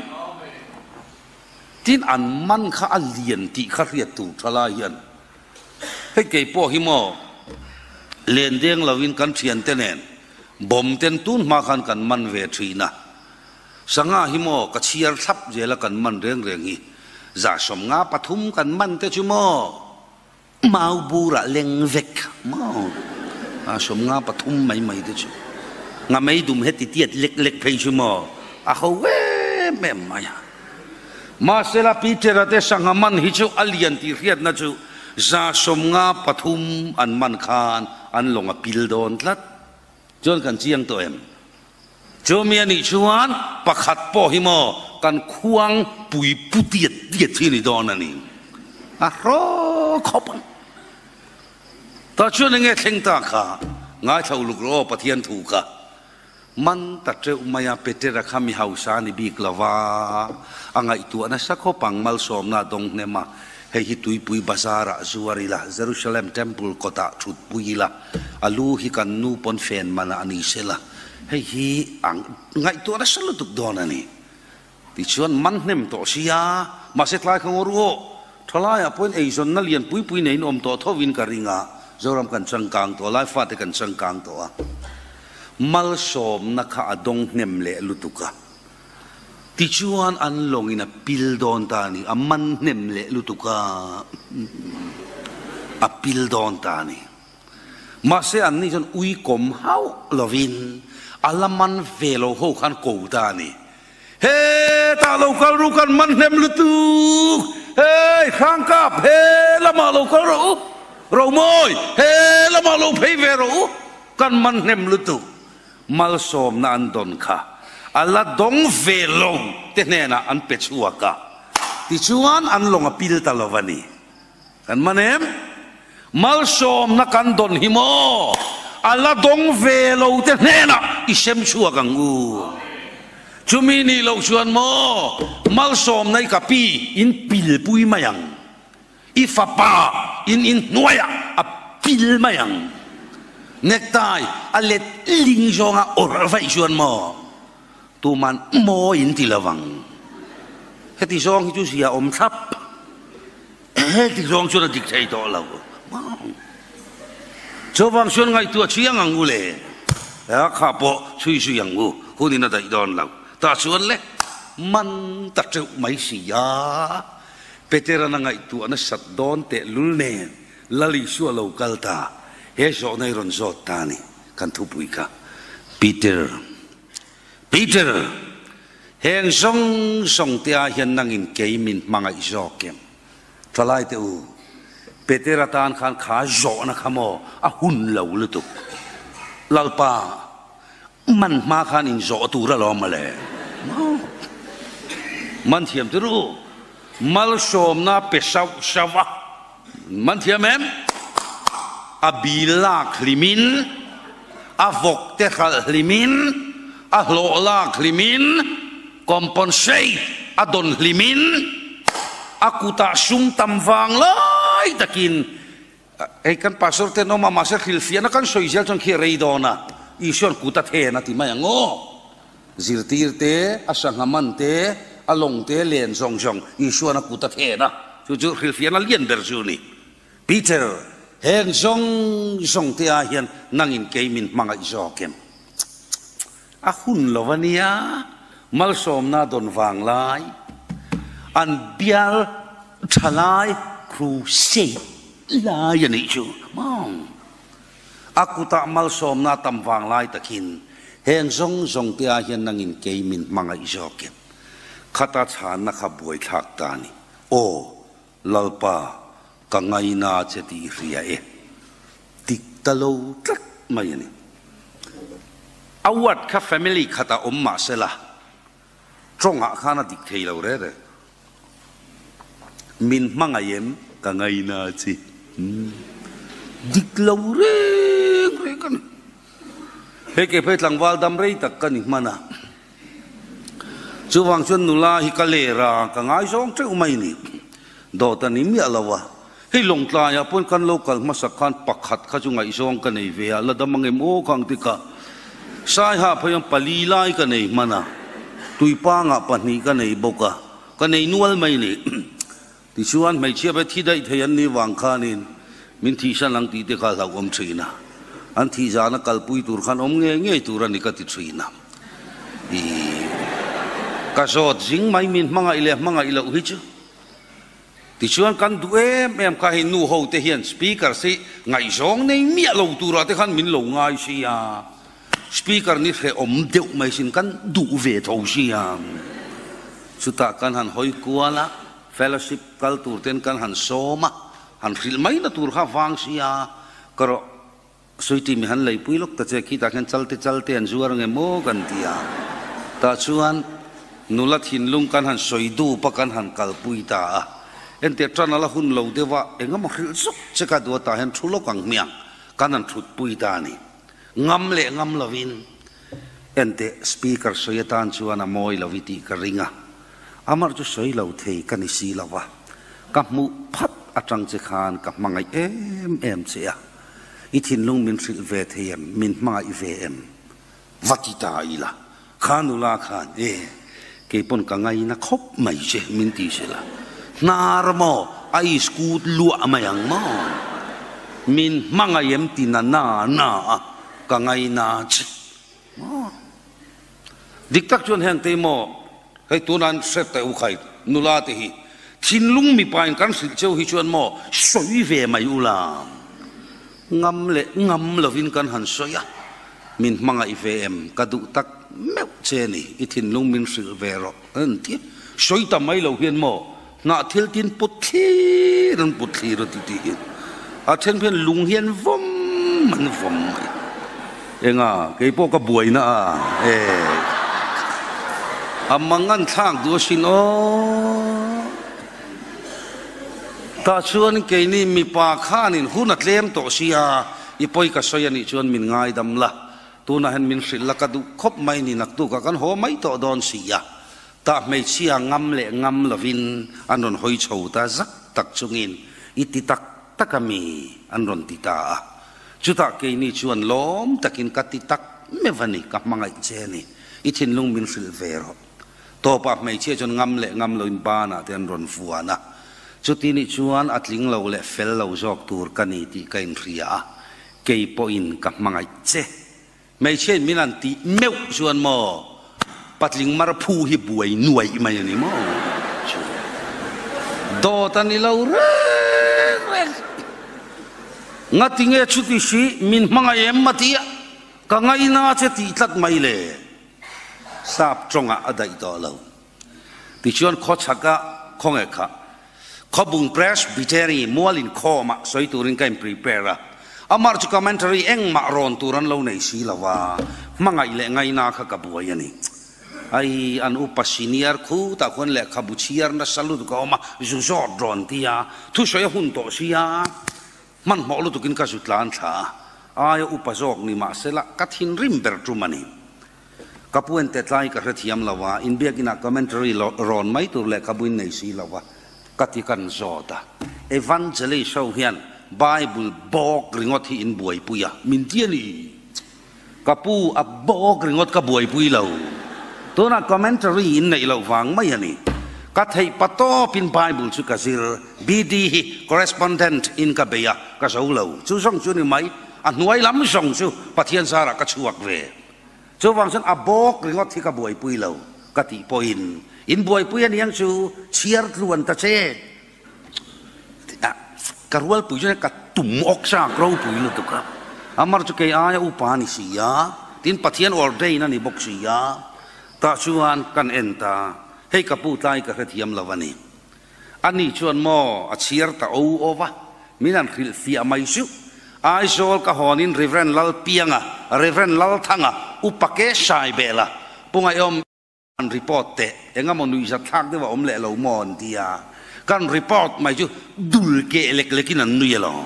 Tin an man kha a lian tih kha hriat tur tha lai hian Hei kei pawh hi maw len deng lovin kan thiante nen bawm ten tun hma khan kan man ve thin a, sangha hi maw ka chhiar thlap zel a kan man reng reng hi 153 kan man te chu maw mau burah leng vek maw 153 mai mai te chu ngamei dum heti tiat lek lek phei chu maw a ho em em mai a. Mahsela Peter-a te sangha man hi chu a lian tih hriatna chu 153 an man khan an lawng a pil dawn tlat. Chuan kan chiang tawh em? Chumi a nih chuan pakhat pawh hi maw kan khuang pui pu tiat tiat hi a ni dawn a ni. A hraw khawp ang. Tah chuan enge thleng ta kha ngaithla uluk rawh aw Pathian thu kha. Man ta teuh mai a, Petera kha mi hausa a ni bik lo va, a ngaihtuah nasa khawp ang, malsawmna a dawng hnem a, hei hi tuipui bazar ah zuar ila, Jerusalem Temple kawt ah thut pui ila, a lu hi kan nu pawn fen man ah a ni sela, hei hi a ngaihtuah nasa lutuk dawn a ni. Tichuan man hnem tawh sia, mahse tlai kha ngaw ru aw, thalaiah pawhin eizawnna lian pui pui neiin awm tawh thovin ka ring a, Zoram kan changkang tawh a, Laifate kan changkang tawh a, malsawmna kha a dawng hnem leh lutuk a, tichuan an lawngin a pil dawn ta a ni, a man hnem leh lutuk a, a pil dawn ta a ni. Mahse anni chuan ui kawm hauh lovin a la man ve lo ho khan ko ta a ni. Hetah lo kal ru kan man hnem lutuk, hei Hrangkap he lamah lo kal rawh u, Romawi he lamah lo phei ve rawh u, kan man hnem lutuk. Malsawmna an dawn kha a la dawng ve lo te hnenah an pe chhuak a, tichuan an lawng a pil ta lo a ni. Kan man em? Malsawmna kan dawn hi maw? A la dawng ve lo te hnenah i sem chhuak ang u. Chumi nih loh chuan maw malsawmna i ka pi in pil pui mai ang. I fapa in in hnuaiah a pil mai ang. Necktie a let ling zawnga awrh vaih chuan maw tuman maw in ti lo ang. Heti zawng hi chu zia awm thlap. Heti zawng chuan a dik thei tawh lo. Chuvang chuan ngaihtuah chiang ang u le. A kha pawh chhui zui ang u, hunin a daih dawn lo. Tah chuan le, man ta teuh mai si a. Petera'n a ngaihtuah nasat dawn tehlul nen Lal Isua lo kal ta, he zawhna i rawn zawt ta a ni, kan thupui kha. Peter. Peter, heng zawng zawng te ah hian nangin kei min hmangaih zawk em? Thalai te u, Peter atan khan kha zawhna kha maw a hun lo lutuk. Lalpa, man hma khan in zawh tur alawm mawle. Maw? Man thiam tir u, malsawmna pe sauh sauh a. Man thiam em? A bil lak hlimin. A vawk te hralh hlimin, a hlawh lak hlimin, compensate a dawn hlimin, a kutah sum tam vang lai takin hei kan pastor ten awm a, mahse hrilhfiahna kan sawi zel chuan khi a rei dawn a, Isua'n kut a then a ti mai ang aw. Zirtir te, a sangha man te, a lawng te len zawng zawng Isua'n a kut a then a, chu chu hrilhfiahna lian ber chu a ni. Peter, heng zawng zawng te ah hian nangin kei min hmangaih zawk em? A hun lo a nia, malsawmna dawn vang lai, an bial tha lai crusade lai a nih chu maw? A kutah malsawmna tam vang lai takin heng zawng zawng te ah hian nangin kei min hmangaih zawk em? Khata chhanna kha buaithlak ta a ni. Aw, Lalpa, ka ngaina che tih i hria e. Dik ta lo tlat mai a ni. A word kha family khatah awm mah sela, tawngah khan a dik thei lo re re. Min hmangaih em? Ka ngaina che. Dik lo reng reng a ni. Hei kei phei tlangval dam rei tak ka ni hman a. Chuvang chuan nula hi ka ler a, ka ngaizawng teuh mai ni. Dawt a ni miah lo a. Hei Lawngtlaiah pawn kan lo kal hmasak khan pakhat kha chu ngaihzawng ka nei ve a, la dam ang em aw kha ang tikah. Saiha phei ang pali lai ka nei hman a, tuipangah pahnih ka nei bawk a, ka nei nual mai ni. Tichuan hmeichhia pawh thi daih thei an nih vang khanin min thihsan ang tih te kha hlauhawm thin a, an thih zana kalpui tur khan awm ngei ngei tur a ni ka ti thin a. Ih, ka zawt zing mai min hmangaih leh hmangaih loh hi chu. Tichuan kan duh em em kha hei nu ho te hian speaker si ngaihzawng nei miah lo turah te khan min lo ngai si a, Speaker ni hrehawm deuh mai sin kan duh ve tho sia. Chutah kan han hawi kual a, fellowship kal tur ten kan han sawm a, han hrilh mai na tur kha vang sia. Ka rawh Sweety mi han leipui lawk ta che, khitah khian chalte chalte an zuar ange maw kan ti a. Tah chuan nula thinlung kan han sawi dup a, kan han kalpui ta a. Entir tan a la hun lo deuh a, engemaw hrilh zuk che ka duh a, tah hian thu lawk ang hmiang kan han thutpui ta a ni. Ngam leh ngam lovin enteh speaker sawi atan chuan a mawi lo i tih ka ring a, amar chu sawi lo thei ka ni si lo a, ka hmuh phat atang che khan ka hmangaih em em che a, i thinlung min hrilh ve thei em, min hmangaih ve em? Va ti ta ila, kha nula khan e, keipawn ka ngaina khawp mai che min ti sela, hnar maw a iskut luah mai ang maw? Min hmangaih em ti na na na a, ka ngaina che maw? Dik tak chuan heng te maw hei tunah an hre teh u khai nula te hi thinlung mipa in kan hrilh cheu hi chuan maw sawi ve mai ula ngam leh ngam lovin kan han sawi a. Min hmangaih ve em? Ka duh tak meuh che ni, i thinlung min hrilh ve rawh an ti. Sawi ta mai lo hian maw hnah thil tin put thlir an put thlir a ti tiin a then hian lung hian vawm an vawm mai. Enga kei pawh ka buaina a e a mang an thlak duh asin aw. Tah chuan keini mipa khanin hun a tlem tawh sia, i pawi ka sawi a nih chuan min ngaidam la, tunah hian min hrilh la ka duh khawp mai ni naktukah kan haw mai tawh dawn si a, tah hmeichhia ngam leh ngam lovin an rawn hawi chho ta zak tak chungin i ti tak tak a mi an rawn ti ta a, chutah keini chuan lawm takin ka ti tak meuh a ni, ka hmangaih che a ni, i thinlung min hrilh ve rawh. Tawpah hmeichhia chuan ngam leh ngam loin banah te an rawn vuan a, chuti nih chuan a tling lo leh fel lo zawk tur ka ni tih ka inhria a, kei pawhin ka hmangaih che. Hmeichhiain min han tih meuh chuan maw patling mar phu hi buai nuaih mai a ni maw? Chu dawt a ni lo reng reng. Ngatinge chuti si min hmangaih em a ti a, ka ngaina che tih tlat mai le. Sap tawngah a daih tawh lo. Tichuan khawchhaka khawnge kha Khawbung Presbytery mual inkhawmah sawi turin ka in prepare a. Amar chu commentary engmah rawn tur an lo nei si lo a, hmangaih leh ngaina kha ka buai a ni. Ai, an upa senior khutah khuan lehkhabu chhiar nasa lutuk a awm a, zu zawt rawn ti a, thusawi a hun tawh sia, hmanhmawh lutukin ka zu tlan thla a. Aia upa zawk ni mahsela ka thinrim ber tum a ni. Ka pu en tetlai ka hrethiam lo a, inbiakinah commentary rawn mai tur lehkhabu in nei si lo a, ka ti kan zawt a. Evangelist ho hian Bible bawk ringawt hi in buaipui a, min ti a ni. Ka pu a bawk ringawt ka buaipui lo. Tunah commentary in neih loh vang mai a ni. Ka theih pa tawpin Bible chu ka zir. BD hi correspondent in ka bei a, ka zo lo. Chu zawng chu ni mai, a hnuai lam zawng chu Pathian zarah ka chhuak ve. Chuvang chuan a bawk ringawt hi ka buaipui lo ka tih pawhin in buaipui a niang chu chhiar tluan ta che. Ka rualpui chuan ka tum awk chak ropui lutuk a, Amar chu kei aia upa a ni si a, tin Pathian ordain a ni bawk si a, tah chuan kan en ta, hei ka pu tlai ka hrethiam lo a ni. Ani chuan maw a chhiar ta o o va, min han hrilh fiah mai suh. Aizawl ka hawnin Rev. Lalpianga, Rev. Lalthanga, Upa Ke Saibela, Pu Ngaihawm, An report teh eng emaw nuihzat thlak deuh a awm leh lo maw an ti a, kan report mai chu dul keh lek lekin an nui alawm.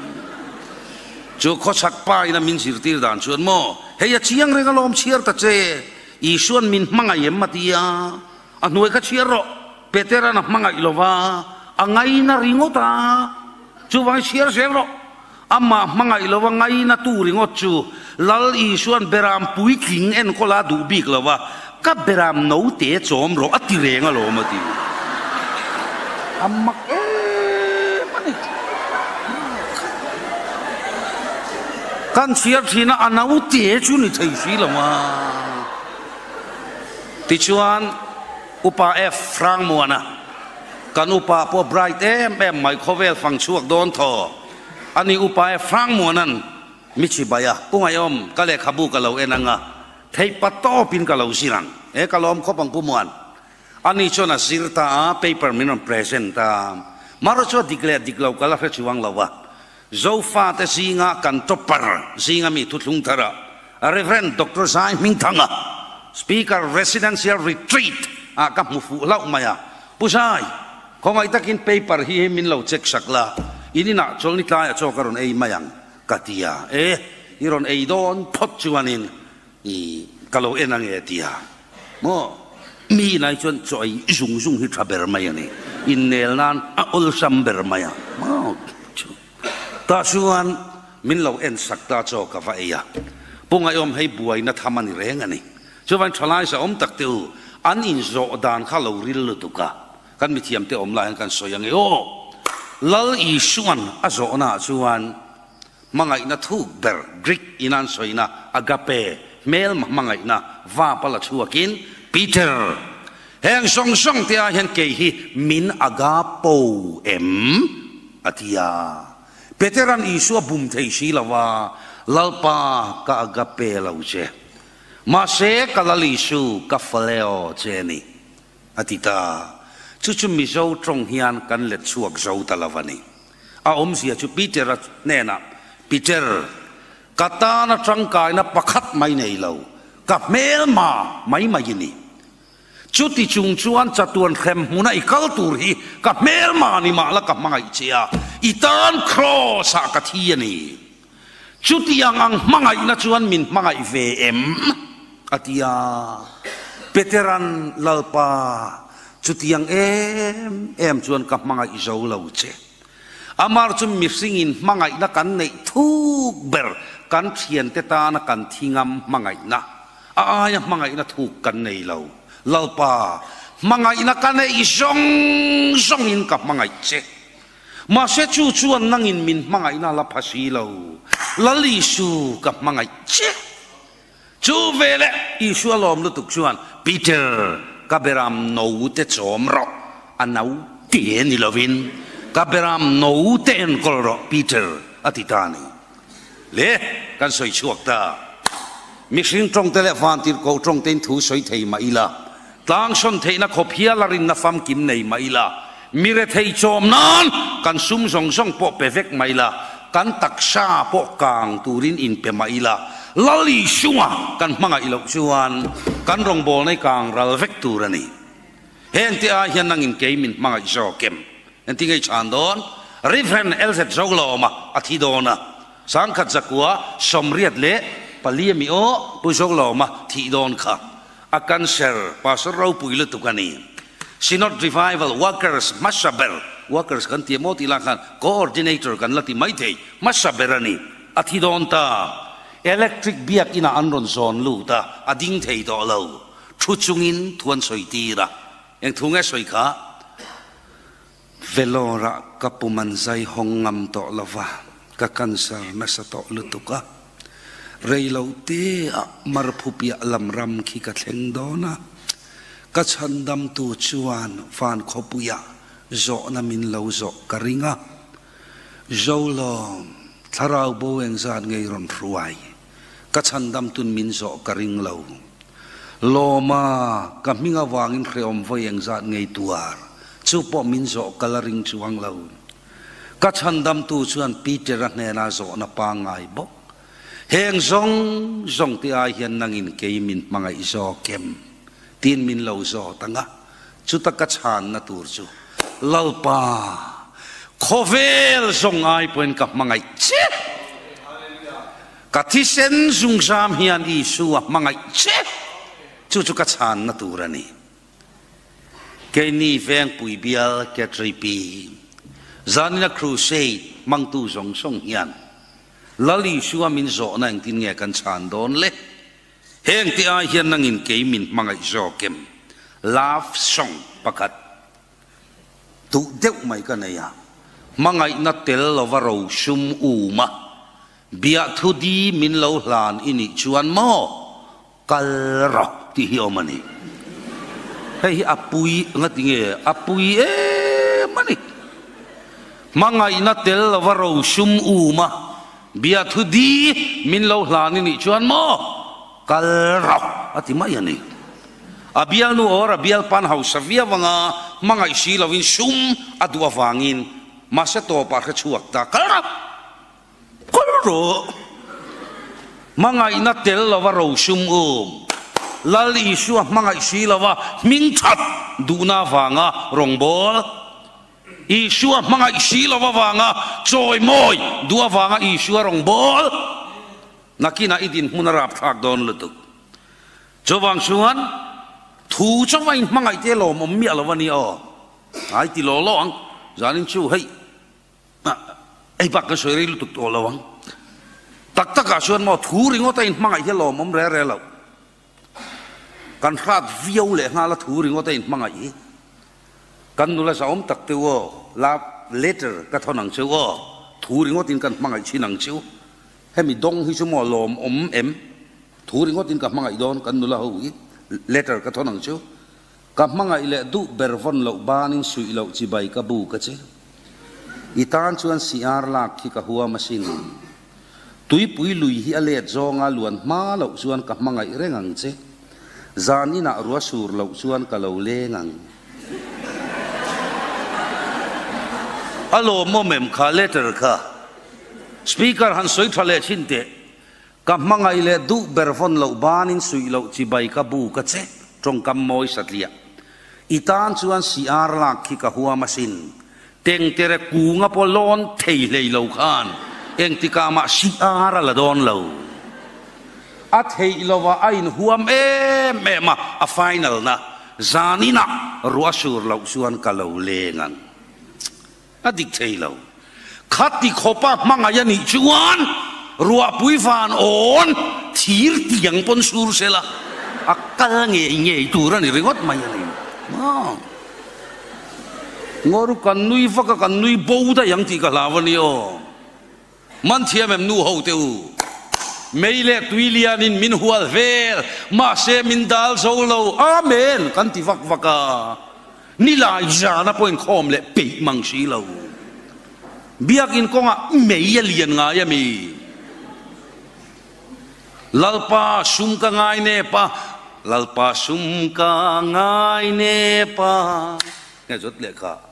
Chu khawchhak pa ina min zirtir dan chuan maw hei a chiang reng alawm chhiar ta che, Isuan min hmangaih em a ti a, a hnuai kha chhiar rawh, Petera'n a hmangaih lo va, a ngaina ringawt a, chuvangin chhiar zel rawh. Amah hmangaih lova ngaina tu ringawt chu Lal Isua'n beram puitling enkawl a duh bik lo a, Ka beram note chawm rawh a ti reng alawm a ti. A mak em a ni. Kan chhiar thin a, a note chu ni thei si lo a. Tichuan Upa F. Hrangmuana, kan upa pawh bright em em mai khawvel fang chhuak dawn thaw. A ni upa e Frank Muanan mi chibai a, Pu Ngaihawm, ka lehkhabu ka lo en ang a, theih pa tawpin ka lo zir ang. E ka lawm khawp ang Pu Muan. A ni chuan a zir ta a, paper min rawn present a. Mara chu a dik leh dik lo ka la hre chuang lo a. Zofate zinga kan topper zinga mi thuthlung thar a, Rev. Doctor Zai Hmingthanga, Speaker Residential Retreat ah ka hmu fuh hlauh mai a. Pu Zai, Khawngaih takin paper hi min lo check sak la, in inah chawlhni tlaiah chaw ka rawn ei mai ang ka ti a, e, i rawn ei dawn phawt chuanin i ka lo en ange ti a, maw? Mi inah hi chuan chaw ei zung zung hi tha ber mai a ni, innel nan a awlsam ber mai a, maw? Tah chuan min lo en sak ta chaw ka va ei a, Pu Ngaihawm hei buaina tham a ni reng a ni, chuvain thalai zahawm tak te u, an inzawh dan kha lo ril lutuk a, Kan mithiamte awm lai hian kan sawi ang e aw. Lal Isuan a zawhnaah chuan hmangaihna thuk ber Greek in an sawina agape, hmelma hmangaihna, vapa la chhuakin, Peter, heng zawng zawng te ah hian kei hi min agapo em? a ti a. Petera'n Isua bum thei si lo a, Lalpa ka agape lo che. Mahse ka Lal Isu ka phileo che a ni. A ti ta. Chu chu Mizo tawng hian kan let chhuak zo ta lo a ni. A awmzia chu Peter-a hnenah, Peter, ka tana tangkaina pakhat mai nei lo, ka hmelma mai mai i ni. Chuti chung chuan chatuan hrem hmuna i kal tur hi ka hmelma ni mah la ka hmangaih che a, i tan Kraws-ah ka thi a ni. Chutiang ang hmangaihna chuan min hmangaih ve em? a ti a. Petera'n, Lalpa, chutiang em em chuan ka hmangaih zo lo che. Amar chu mihringin hmangaihna kan neih thuk ber, kan thiante tana kan thingam hmangaihna, a aia hmangaihna thuk kan nei lo. Lalpa, hmangaihna ka neih zawng zawngin ka hmangaih che. Mahse chu chuan nangin min hmangaihna la pha si lo. Lal Isu ka hmangaih che. Chu veleh Isua lawm lutuk chuan, Peter, ka beram no te chawm rawh, a no te ni lovin, ka beram no te enkawl rawh, Peter, a ti ta a ni. Le, kan sawi chhuak ta. Mihring tawngte leh vantirhkoh tawngtein thu sawi thei mah ila, Tlangsawn theihna khawp hial a rinna famkim nei mah ila, mi rethei chawm nan kan sum zawng zawng pawh pe vek mah ila, kan taksa pawh kang turin inpe mah ila, Lal Isunga kan hmangaih loh chuan kan rawngbawlna hi kang ral vek tur a ni. Heng te ai hian nangin kei min hmangaih zawk em? Engtin nge i chhan dawn? Rev. LZ Zolawma a thi dawn a. 1984 ami aw, Pu Zolawma thih dawn kha a cancer pastor ropui lutuk a ni. Synod Revival Workers hmasa ber, workers kan ti emaw tih lah khan coordinator kan la ti maithei, hmasa ber a ni. A thi dawn ta. Electric biak inah an rawn zawn lut a, a ding thei tawh lo. Thu chungin thu an sawi tir a. Eng thu nge sawi kha? Vellore-ah ka pum an zai hawng ngam tawh lo va, ka cancer nasa tawh lutuk a. Rei lo teah Marphupiah lam ram khi ka thleng dawn a, ka chhandamtu chuan van khawpuiah zawhna min lo zawh ka ring a. Zolawm, thlarau bo engzat ngei rawn hruai, ka chhandamtun min zawh ka ring lo. Lawma, ka hming avangin hrehawm vawi engzat ngei tuar, chu pawh min zawh ka la ring chuang lo. Ka chhandamtu chuan Peter-a hnena zawhna pangngai bawk, Heng zawng zawng te ai hian nangin kei min hmangaih zawk em? tiin min lo zawt ang a, chuta ka chhanna tur chu, Lalpa, khawvel zawng ai pawhin ka hmangaih che. Ka thisen zungzam hian Isua hmangaih che, chu chu ka chhanna tur a ni. Keini Vengpui bial Catripi, zanina Crusade hmangtu zawng zawng hian Lal Isua min zawhna engtin nge kan chhan dawn le? Heng te ai hian nangin kei min hmangaih zawk em? Love song pakhat. Duh deuh mai ka nei a, hmangaihna tel lova rosum um a, biahthu di min lo hlan i nih chuan maw kal rawh tih hi awm a ni. Hei hi a pui ngati nge a pui em a ni. Hmangaihna tel lova rosum um a, biahthu di min lo hlan i nih chuan maw kal rawh a ti mai a ni. A bialnu or a bialpan hausa viau anga hmangaih si lovin sum a duh avangin mahse tawpah hre chhuak ta kal rawh kal rawh hmangaihna tel lova rosum um Lal Isua hmangaih si lova hming that duhna avanga rawngbâwl Isua hmangaih si lova avanga chawimawi duh avanga Isua rawngbâwl nakinah i dinhmun a rapthlak dawn lutuk. Chuvang chuan thu chauh a inhmangaih te lawmawm miah lo a ni aw. Ai ti law law ang, zanin chu hei ei bak kan sawi rei lutuk tawh lo ang. Tak takah chuan maw thu ringawt a inhmangaih hi lawmawm re re lo. Kan hrat viau leh nghal a thu ringawt a inhmangaih hi. Kan nula zahawm tak te u aw, love letter ka thawn ang che u aw, thu ringawtin kan hmangaih thin ang che u. Hemi dawng hi chu maw lawmawm em? Thu ringawtin ka hmangaih dawn kan nula ho hi letter ka thawn ang chu. Ka hmangaih leh duh ber vawn loh banin suih loh chibai ka bu ka che. I tan chuan siar lak khi ka huam asin. Tuipui lui hi a let zawnga luan hma loh chuan ka hmangaih reng ang che. Zan inah rua sur loh chuan ka lo leng ang. A lawmawm em kha letter kha? Speaker han sawi tha leh thin teh. Ka hmangaih leh duh ber vawn loh banin suih loh chibai ka bu ka che tawngkam mawi satliah. I tan chuan siar lak khi ka huam asin. Tengtere kunga pawh lawn thei hlei lo khan engtikah mah siar a la dawn lo. A theih lova a inhuam em em a, a final na zaninah ruah sur loh chuan ka lo leng ang. A dik thei lo. Khati khawpa hmangaih a nih chuan ruahpui van awn thir tiang pawn sur sela a kal ngei ngei tur a ni ringawt mai a ni. Ngaw kan nui vak a, kan nui bo daih ang tih ka hlau a ni aw. Man thiam em nu ho te u. Mei leh tui lianin min hual vel, mahse min dal zo lo, Amen! kan ti vak vak a. Nilai zana pawhin khawm leh peih mang si lo. Biakin kawngah mei a lian ngai a mi? Lalpa sum ka ngai nep a, Lalpa sum ka ngai nep a. Nge zawt leh kha.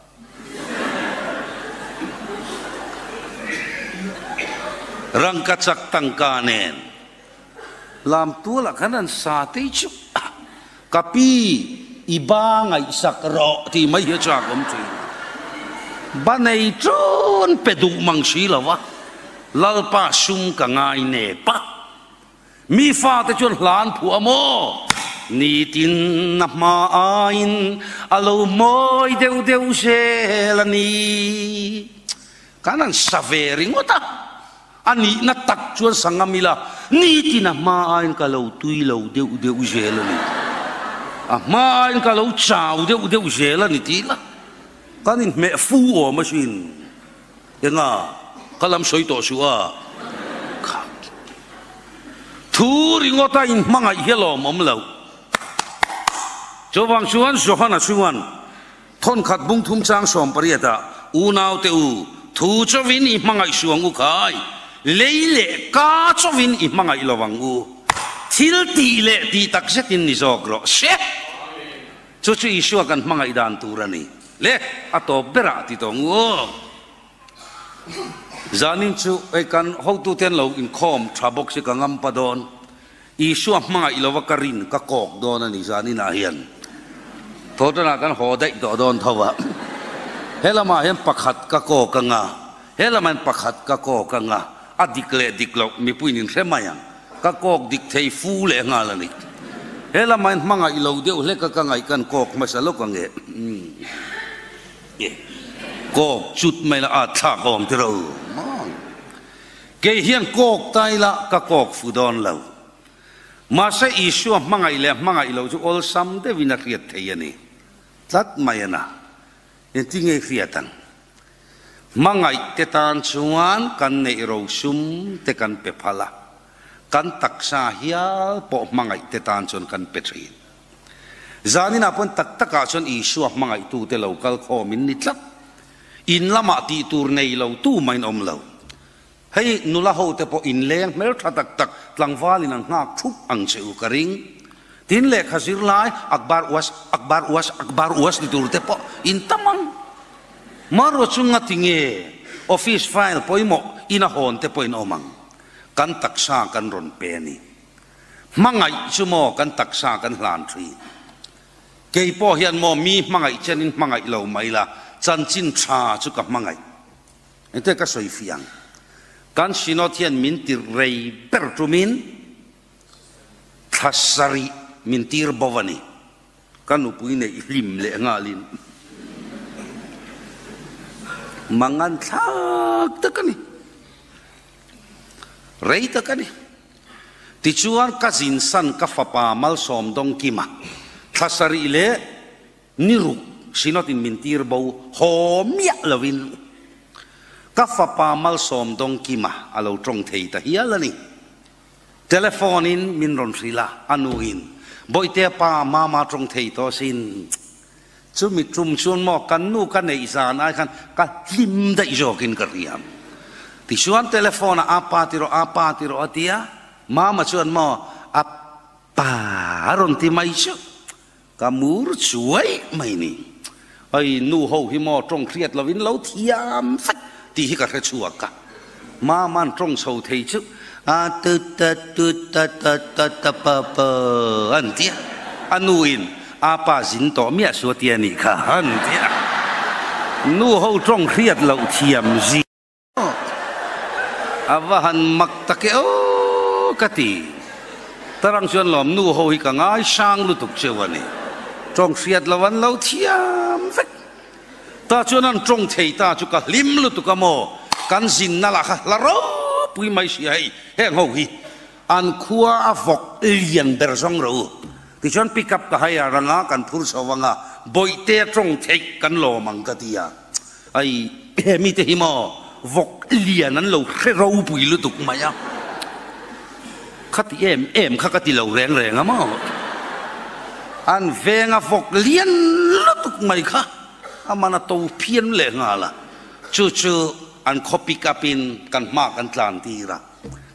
Rangkachak tangka nen lam tualah khan an sa tei chu ka pi i ba ngaihsak rawh tih mai hi a chak awm thin. Ba nei ṭun pe duh mang si lo va. Lalpa sum ka ngai nep a. Mi fate chuan hla an phuah maw? Nitin a hma aiin a lo mawi deuh deuh zel a ni. Kan han sa ve ringawt a, a nihna tak chuan sa ngam ila, nitin a hma aiin ka lo tui lo deuh deuh zel a ni. A hma aiin ka lo chau deuh deuh zel a ni tih la, kan inhmeh fu awm asin. Enga, ka lam sawi tawh suh a. Kha thu ringawta inhmangaih hi a lawmawm lo. Chuvang chuan Johana chuan thawnkhat bung thum chang 18 ah, Unaute u, thu chauhin i hmangaih suh ang u khai, lei leh ka chauhin i hmangaih lo ang u. Thil tih leh tih tak zetin ni zawk rawh se. Chu chu Isua kan hmangaih dan tur a ni. Le, a tawp berah ti tawh ngu aw. Zanin chu hei kan hotute an lo inkhawm tha bawk si ka ngam pa dawn. Isua hmangaih lova ka rin ka kawk dawn a ni zaninah hian. Thawhtanah kan haw daih tawh dawn tho a. He lamah hian pakhat ka kawk anga, he lamah hian pakhat ka kawk anga, a dik leh dik loh mipuiin in hre mai ang. Ka kawk dik thei fu leh nghal a ni. He lamah hian hmangaih lo deuh hlek a ka ngaih kan kawk hmasa lawk ang e. Kawk chut mai la at thlak awm ti ro maw. Kei hian kawk ta ila ka kawk fu dawn lo. Mahse Isua hmangaih leh hmangaih lo chu awlsam deuhin a hriat thei a ni. Tlat mai a na. Engtin nge i hriat ang? Hmangaih te tan chuan kan neih rosum te kan pe phal a, kan taksa hial pawh hmangaih te tan chuan kan pe thin. Zaninah pawn tak takah chuan Isua hmangaihtute lo kal khawmin ni tlat. In lamah tih tur nei lo tu main awm lo. Hei nula ho te pawh inleng hmel tha tak tak tlangvalin an nghak thup ang che u ka ring. Tin lehkha zir lai akbar uas akbar uas akbar uas ni tur te pawh in tam ang. Maruah chu ngati nge office file pawimawh in a hawn te pawh in awm ang. Kan taksa kan rawn pe a ni. Hmangaih chu maw kan taksa kan hlan thin. Kei pawh hian maw mi hmangaih chenin hmangaih lo mai la chanchin tha chu ka hmangaih. Engte ka sawi fiang. Kan Synod hian min tir rei ber tumin thla sarih min tir bo a ni. Ka nupui neih hlim leh nghalin mangan thlak tak a ni. Rei tak a ni. Tichuan ka zinsan ka fapa Malsawm Dawngkima thla sarih leh Ni ruk Synod in min tir bo haw miah lovin ka fapa Malsawm Dawngkima a lo tawng thei ta hial a ni. Telephone in min rawn hrilh a, a nu in Bawihtea pa Mama tawng thei tawh sin. Chumi tum chuan maw kan nu ka neih zan ai khan ka hlim daih zawkin ka hria. Tichuan telephone ah apa ti rawh apa ti rawh a ti a, Mama chuan maw a pa a rawn ti mai chu. Ka mur chuai mai ni. Hei nu ho hi maw tawng hriat lovin lo thiam vek tih hi ka hre chhuak a. Mama'n tawng chho thei chu a tu ta tu ta ta ta ta pa pa an ti a. A nu in a pa zin tawh miah su a ti a nih kha an ti a. Nu ho tawng hriat loh thiam zia. A va han mak tak e aw ka ti. Tarang chuan lawm nu ho hi ka ngai sang lutuk cheu a ni. Tawng hriat lo an lo thiam vek. Ta chuan an tawng thei ta chu ka hlim lutuk a maw. Kan zinna lah kha hla ropui mai sia hei heng ho hi an khua a vawk lian ber zawng ro. Tichuan pick up ka hai a ranga kan phur chho anga bawihte a tawng theih kan lawm ang ka ti a. Ai he mite hi maw vawk lian an lo hre ropui lutuk mai a, khati em em kha ka ti lo reng reng a maw, an venga vawk lian lutuk mai kha a man a to phian leh nghal a, chu chu an khaw pick up in kan hma kan tlan tir a,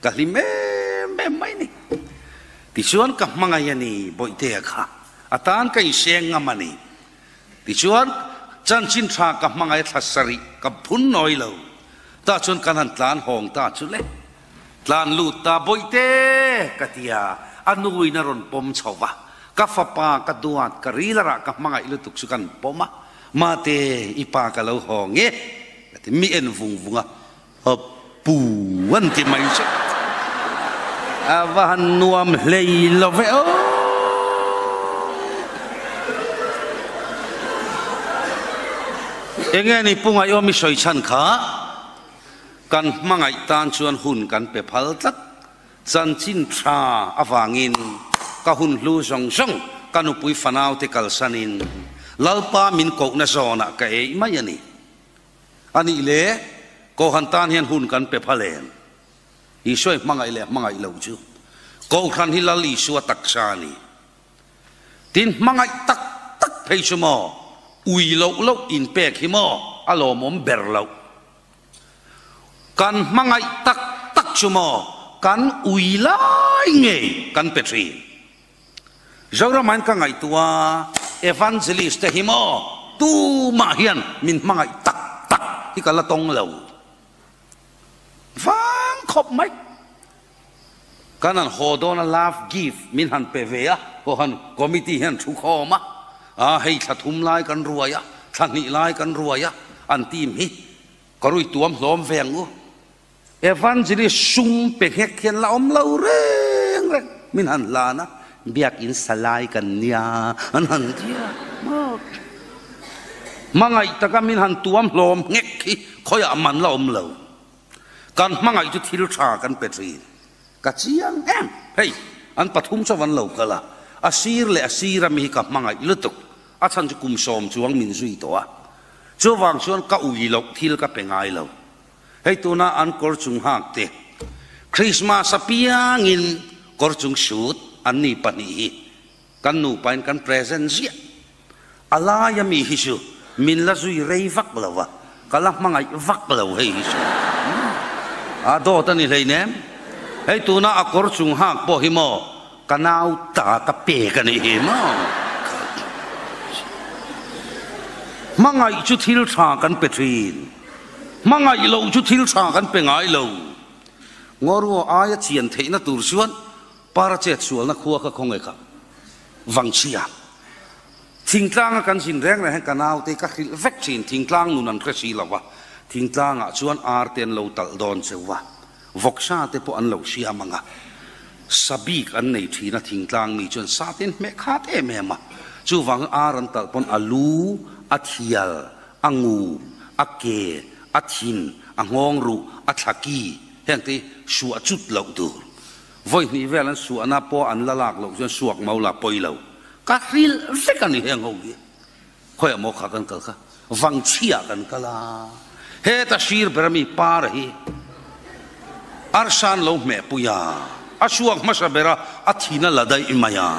ka hlim em em mai ni. Tichuan ka hmangaih a ni Bawihtea kha, a tan ka inseng ngam a ni. Tichuan, chanchin tha ka hmangaih thla sarih ka phun nawi lo. Tah chuan kan han tlan hawng ta chu le. Tlan lut ta Bawihte! ka ti a, a nuin a rawn pawm chho va. Ka fapa ka duat, ka ril a rah ka hmangaih lutuk chu kan pawm a. Mate, i pa ka lo hawng e! ka ti. Mi en vung vung a, a pu an ti mai che. A va han nuam hlei lo ve aw. Enge ni Pu Ngaihawm i sawi chhan kha kan hmangaih tan chuan hun kan pe phal tlat. Chanchin tha avangin ka hun hlu zawng zawng ka nupui fanaute kalsanin Lalpa min kohna zawnah ka ei mai a ni. A nih le, Kohhran tan hian hun kan pe phal em? Isua i hmangaih leh hmangaih lo chu Kohhran hi Lal Isua taksa a ni. Tin, hmangaih tak tak phei chu maw ui loh loh inpek hi maw a lawmawm ber loh. Kan hmangaih tak tak chu maw kan ui lai ngei kan pe thin. Zoramain ka ngaihtuah a, Evangelist te hi maw tumah hian min hmangaih tak tak hi ka la tawng lo vang khawp mai. Kan han haw dawn a love gift min han pe ve a, Kohhran committee hian thu khawm a, a hei thla thum lai kan ruai a, thla hnih lai kan ruai a, an team hi ka rui tuam hlawm ve ang u. Evangelist sum pe nghek hian la awm lo reng reng min han hlan a, biakin salai kan nia an han ti a, hmangaih taka min han tuam hlawm nghek hi khawiah man la awm lo. Kan hmangaih chu thil tha kan pe thin. Ka chiang em? Hei, an pathum chaw an lo kal a, a sir leh a sir ami hi ka hmangaih lutuk. A chhan chu kum sawm chuang min zui tawh a. Chuvang chuan ka ui loh thil ka pe ngai lo. Hei tuna an kawr chung hak te, Christmas apiangin kawr chung sut an ni pahnih hi kan nupain kan present ziah. A lai ami hi chu min la zui rei vak lo a, ka la hmangaih vak lo hei hi chu. A dawt a ni hleinem. Hei tuna a kawr chung hak pawh hi maw ka nau ta ka pek a nih hi maw. Hmangaih chu thil tha kan pe thin. Hmangaih loh chu thil tha kan pe ngai lo. Ngaw aia chian theihna tur chuan Para chet sualna khua kha khawnge kha vangchhia. Thingtlanga kan zin reng reng hian ka naute ka hrilh vek thin, thingtlang nun an hre si lo va, thingtlangah chuan ar te an lo talh dawn cheu va, vawksa te pawh an lo siam ang a, sa bik an nei thin a, thingtlang mi chuan sa te an hmeh khat em em a, chuvangin ar an talh pawn a lu, a thial, a ngu, a ke, a thin, a nghawng ruh, a thlaki heng te hi suah cut loh tur. Vawi hnih vel an suahna pawh an la lak loh chuan suak mau la pawi lo. Ka hrilh vek a ni heng ho hi. Khawiah maw kha kan kal kha? Vangchhiah kan kal a. Heta sir ber ami par hi arsa an lo hmeh pui a. A suak hmasa ber a, a thin a la daih mai a.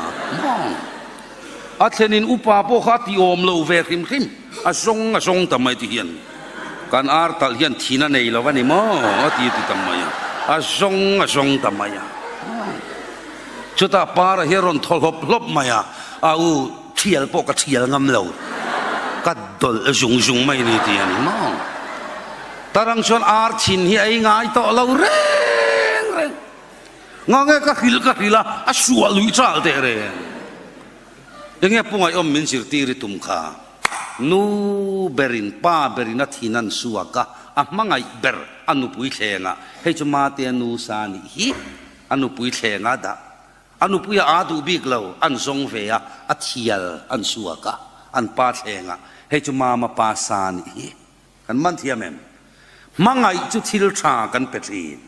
A thlenin upa pawh kha a ti awm lo ve hrim hrim. A zawng a zawng ta mai ti hian kan ar talh hian thin a nei lo a ni maw a ti ti ta mai a. A zawng a zawng ta mai a. Chutah para hi a rawn thaw hlawp hlawp mai a, a u thial pawh ka thial ngam lo. Ka dawlh zung zung mai ni ti a ni maw. Tarang chuan ar thin hi a ei ngai tawh lo reng reng. Nga nge ka hrilh ka hrilh a, a suah lui chal teh reng. Enge Pu Ngaihawm min zirtir i tum kha? Nu berin, pa berin a thin an suak a, a hmangaih ber a nupui thlengah, hei chu Matea nu sa nih hi, a nupui thlengah dah. A nupui a aa duh bik lo, an zawng ve a, a thial an suak a, an pa thlengah, hei chu Mama pa sa nih hi. Kan man thiam em? Hmangaih chu thil tha kan pe thin.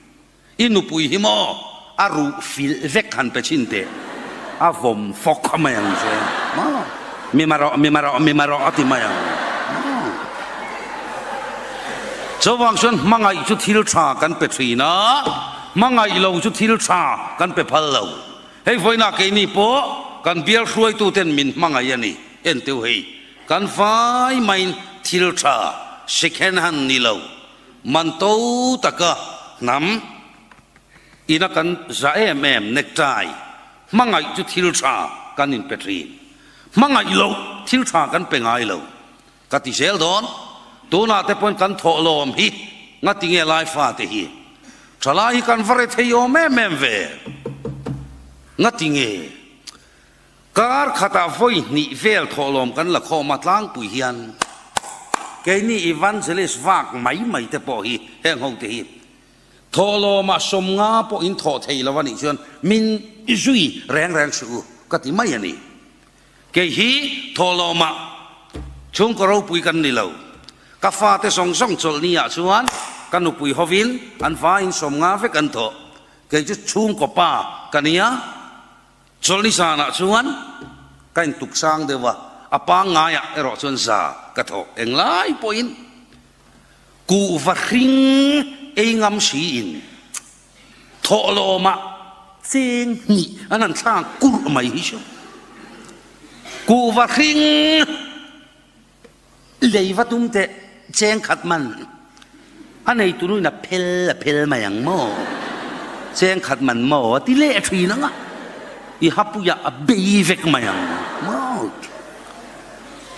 I nupui hi maw a ruh filh vek han pe chhin teh, a vawm fawk a mai ang che maw, mi marawh mi marawh mi marawh a ti mai ang maw. Chuvang chuan hmangaih chu thil tha kan pe thin a, hmangaih lo chu thil tha kan pe phal lo. Hei vawiinah keini pawh kan bial hruaituten min hmangaih a ni, enteu hei kan vai maiin thil tha second hand ni lo. Man to taka hnam ina kan za em em necktie hmangaih chu thil tha kan inpe thin. Hmangaih loh thil tha kan pe ngai lo. Ka ti zel dawn. Tunah te pawhin kan thawh lawm hi ngati nge lai fate hi thalai hi kan va re thei awm em em ve. Ngati nge Kar khatah vawi hnih vel thawhlawm kan la khawm a tlangpui hian keini evangelist vak mai mai te pawh hi heng ho te hi Thawhlawmah 50 pawh in thawh thei lo a nih chuan min zui reng reng suh u ka ti mai a ni. Kei hi thawhlawmah chhungkaw ropui kan ni lo. Ka fate zawng zawng chawlhni ah chuan ka nupui hovin an vaiin 50 vek an thawh. Kei chu chhungkaw pa ka nia. Chawlhni zanah chuan ka intuk sang deuh a, a pangngaiah erawh chuan za ka thawh. Englai pawhin kuhva hring ei ngam siin thawhlawmah cheng hnih an han thlak kurh mai hi chu kuhva hring lei va tum teh cheng khat man a nei tunuin a phel a phel mai ang maw cheng khat man maw a ti leh thin ang a i hapuiah a bei vek mai ang maw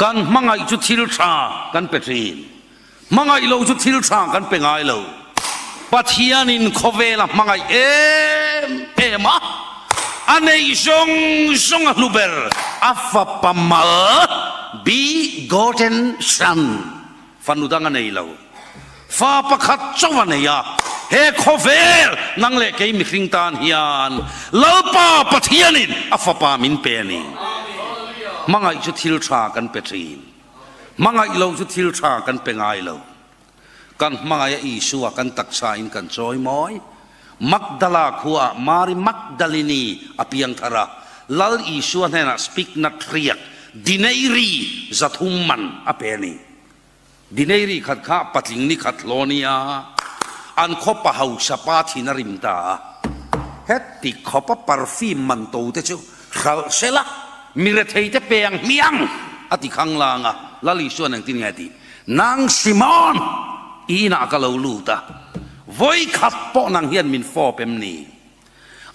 kan hmangaih chu thil tha kan pe thin hmangaih lo chu thil tha kan pe ngai lo Pathianin khawvela hmangaih em em a a neih zawng zawng a hlu ber a fapa mal begotten son fanu dang a nei lo fa pakhat chauh a nei a he khawvel nang leh kei mihring tan hian Lalpa Pathianin a fapa min pe a ni hmangaih chu thil tha kan pe thin hmangaih lo chu thil tha kan pe ngai lo Kan hmangaih a Isua kan taksa in kan chawi mawi. Magdala khua ah Mari Magdalini a piang thar a, Lal Isua hnenah spiknat riak dineiri 300 man a pe a ni. Dineiri khat kha patling ni khat hlaw nia an khaw pa hausa pa thin a rim ta a. Heti khawpa perfume man to te chu hralh sela mi rethei te pe ang hmiang a ti khang lang a, Lal Isua'n engtin nge a tih? Nang Simon, i inah ka lo lut a, vawi khat pawh nang hian min fawp em ni?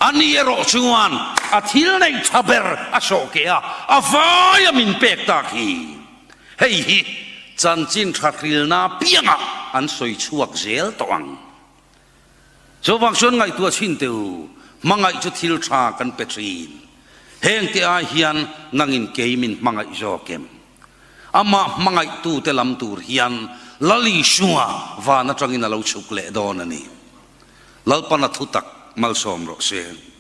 Ani erawh chuan a thil neih tha ber a sawh keh a, a vaia min pek tak hi. Hei hi chanchin tha hrilna piangah an sawi chhuak zel tawh ang. Chuvang chuan ngaihtuah chhin teh u, hmangaih chu thil tha kan pe thin. Heng te ai hian nangin kei min hmangaih zawk em? Amah hmangaihtute lam tur hian Lal Isua van atangin a lo chhuk leh dawn a ni. Lalpana thutak malsawm rawh se.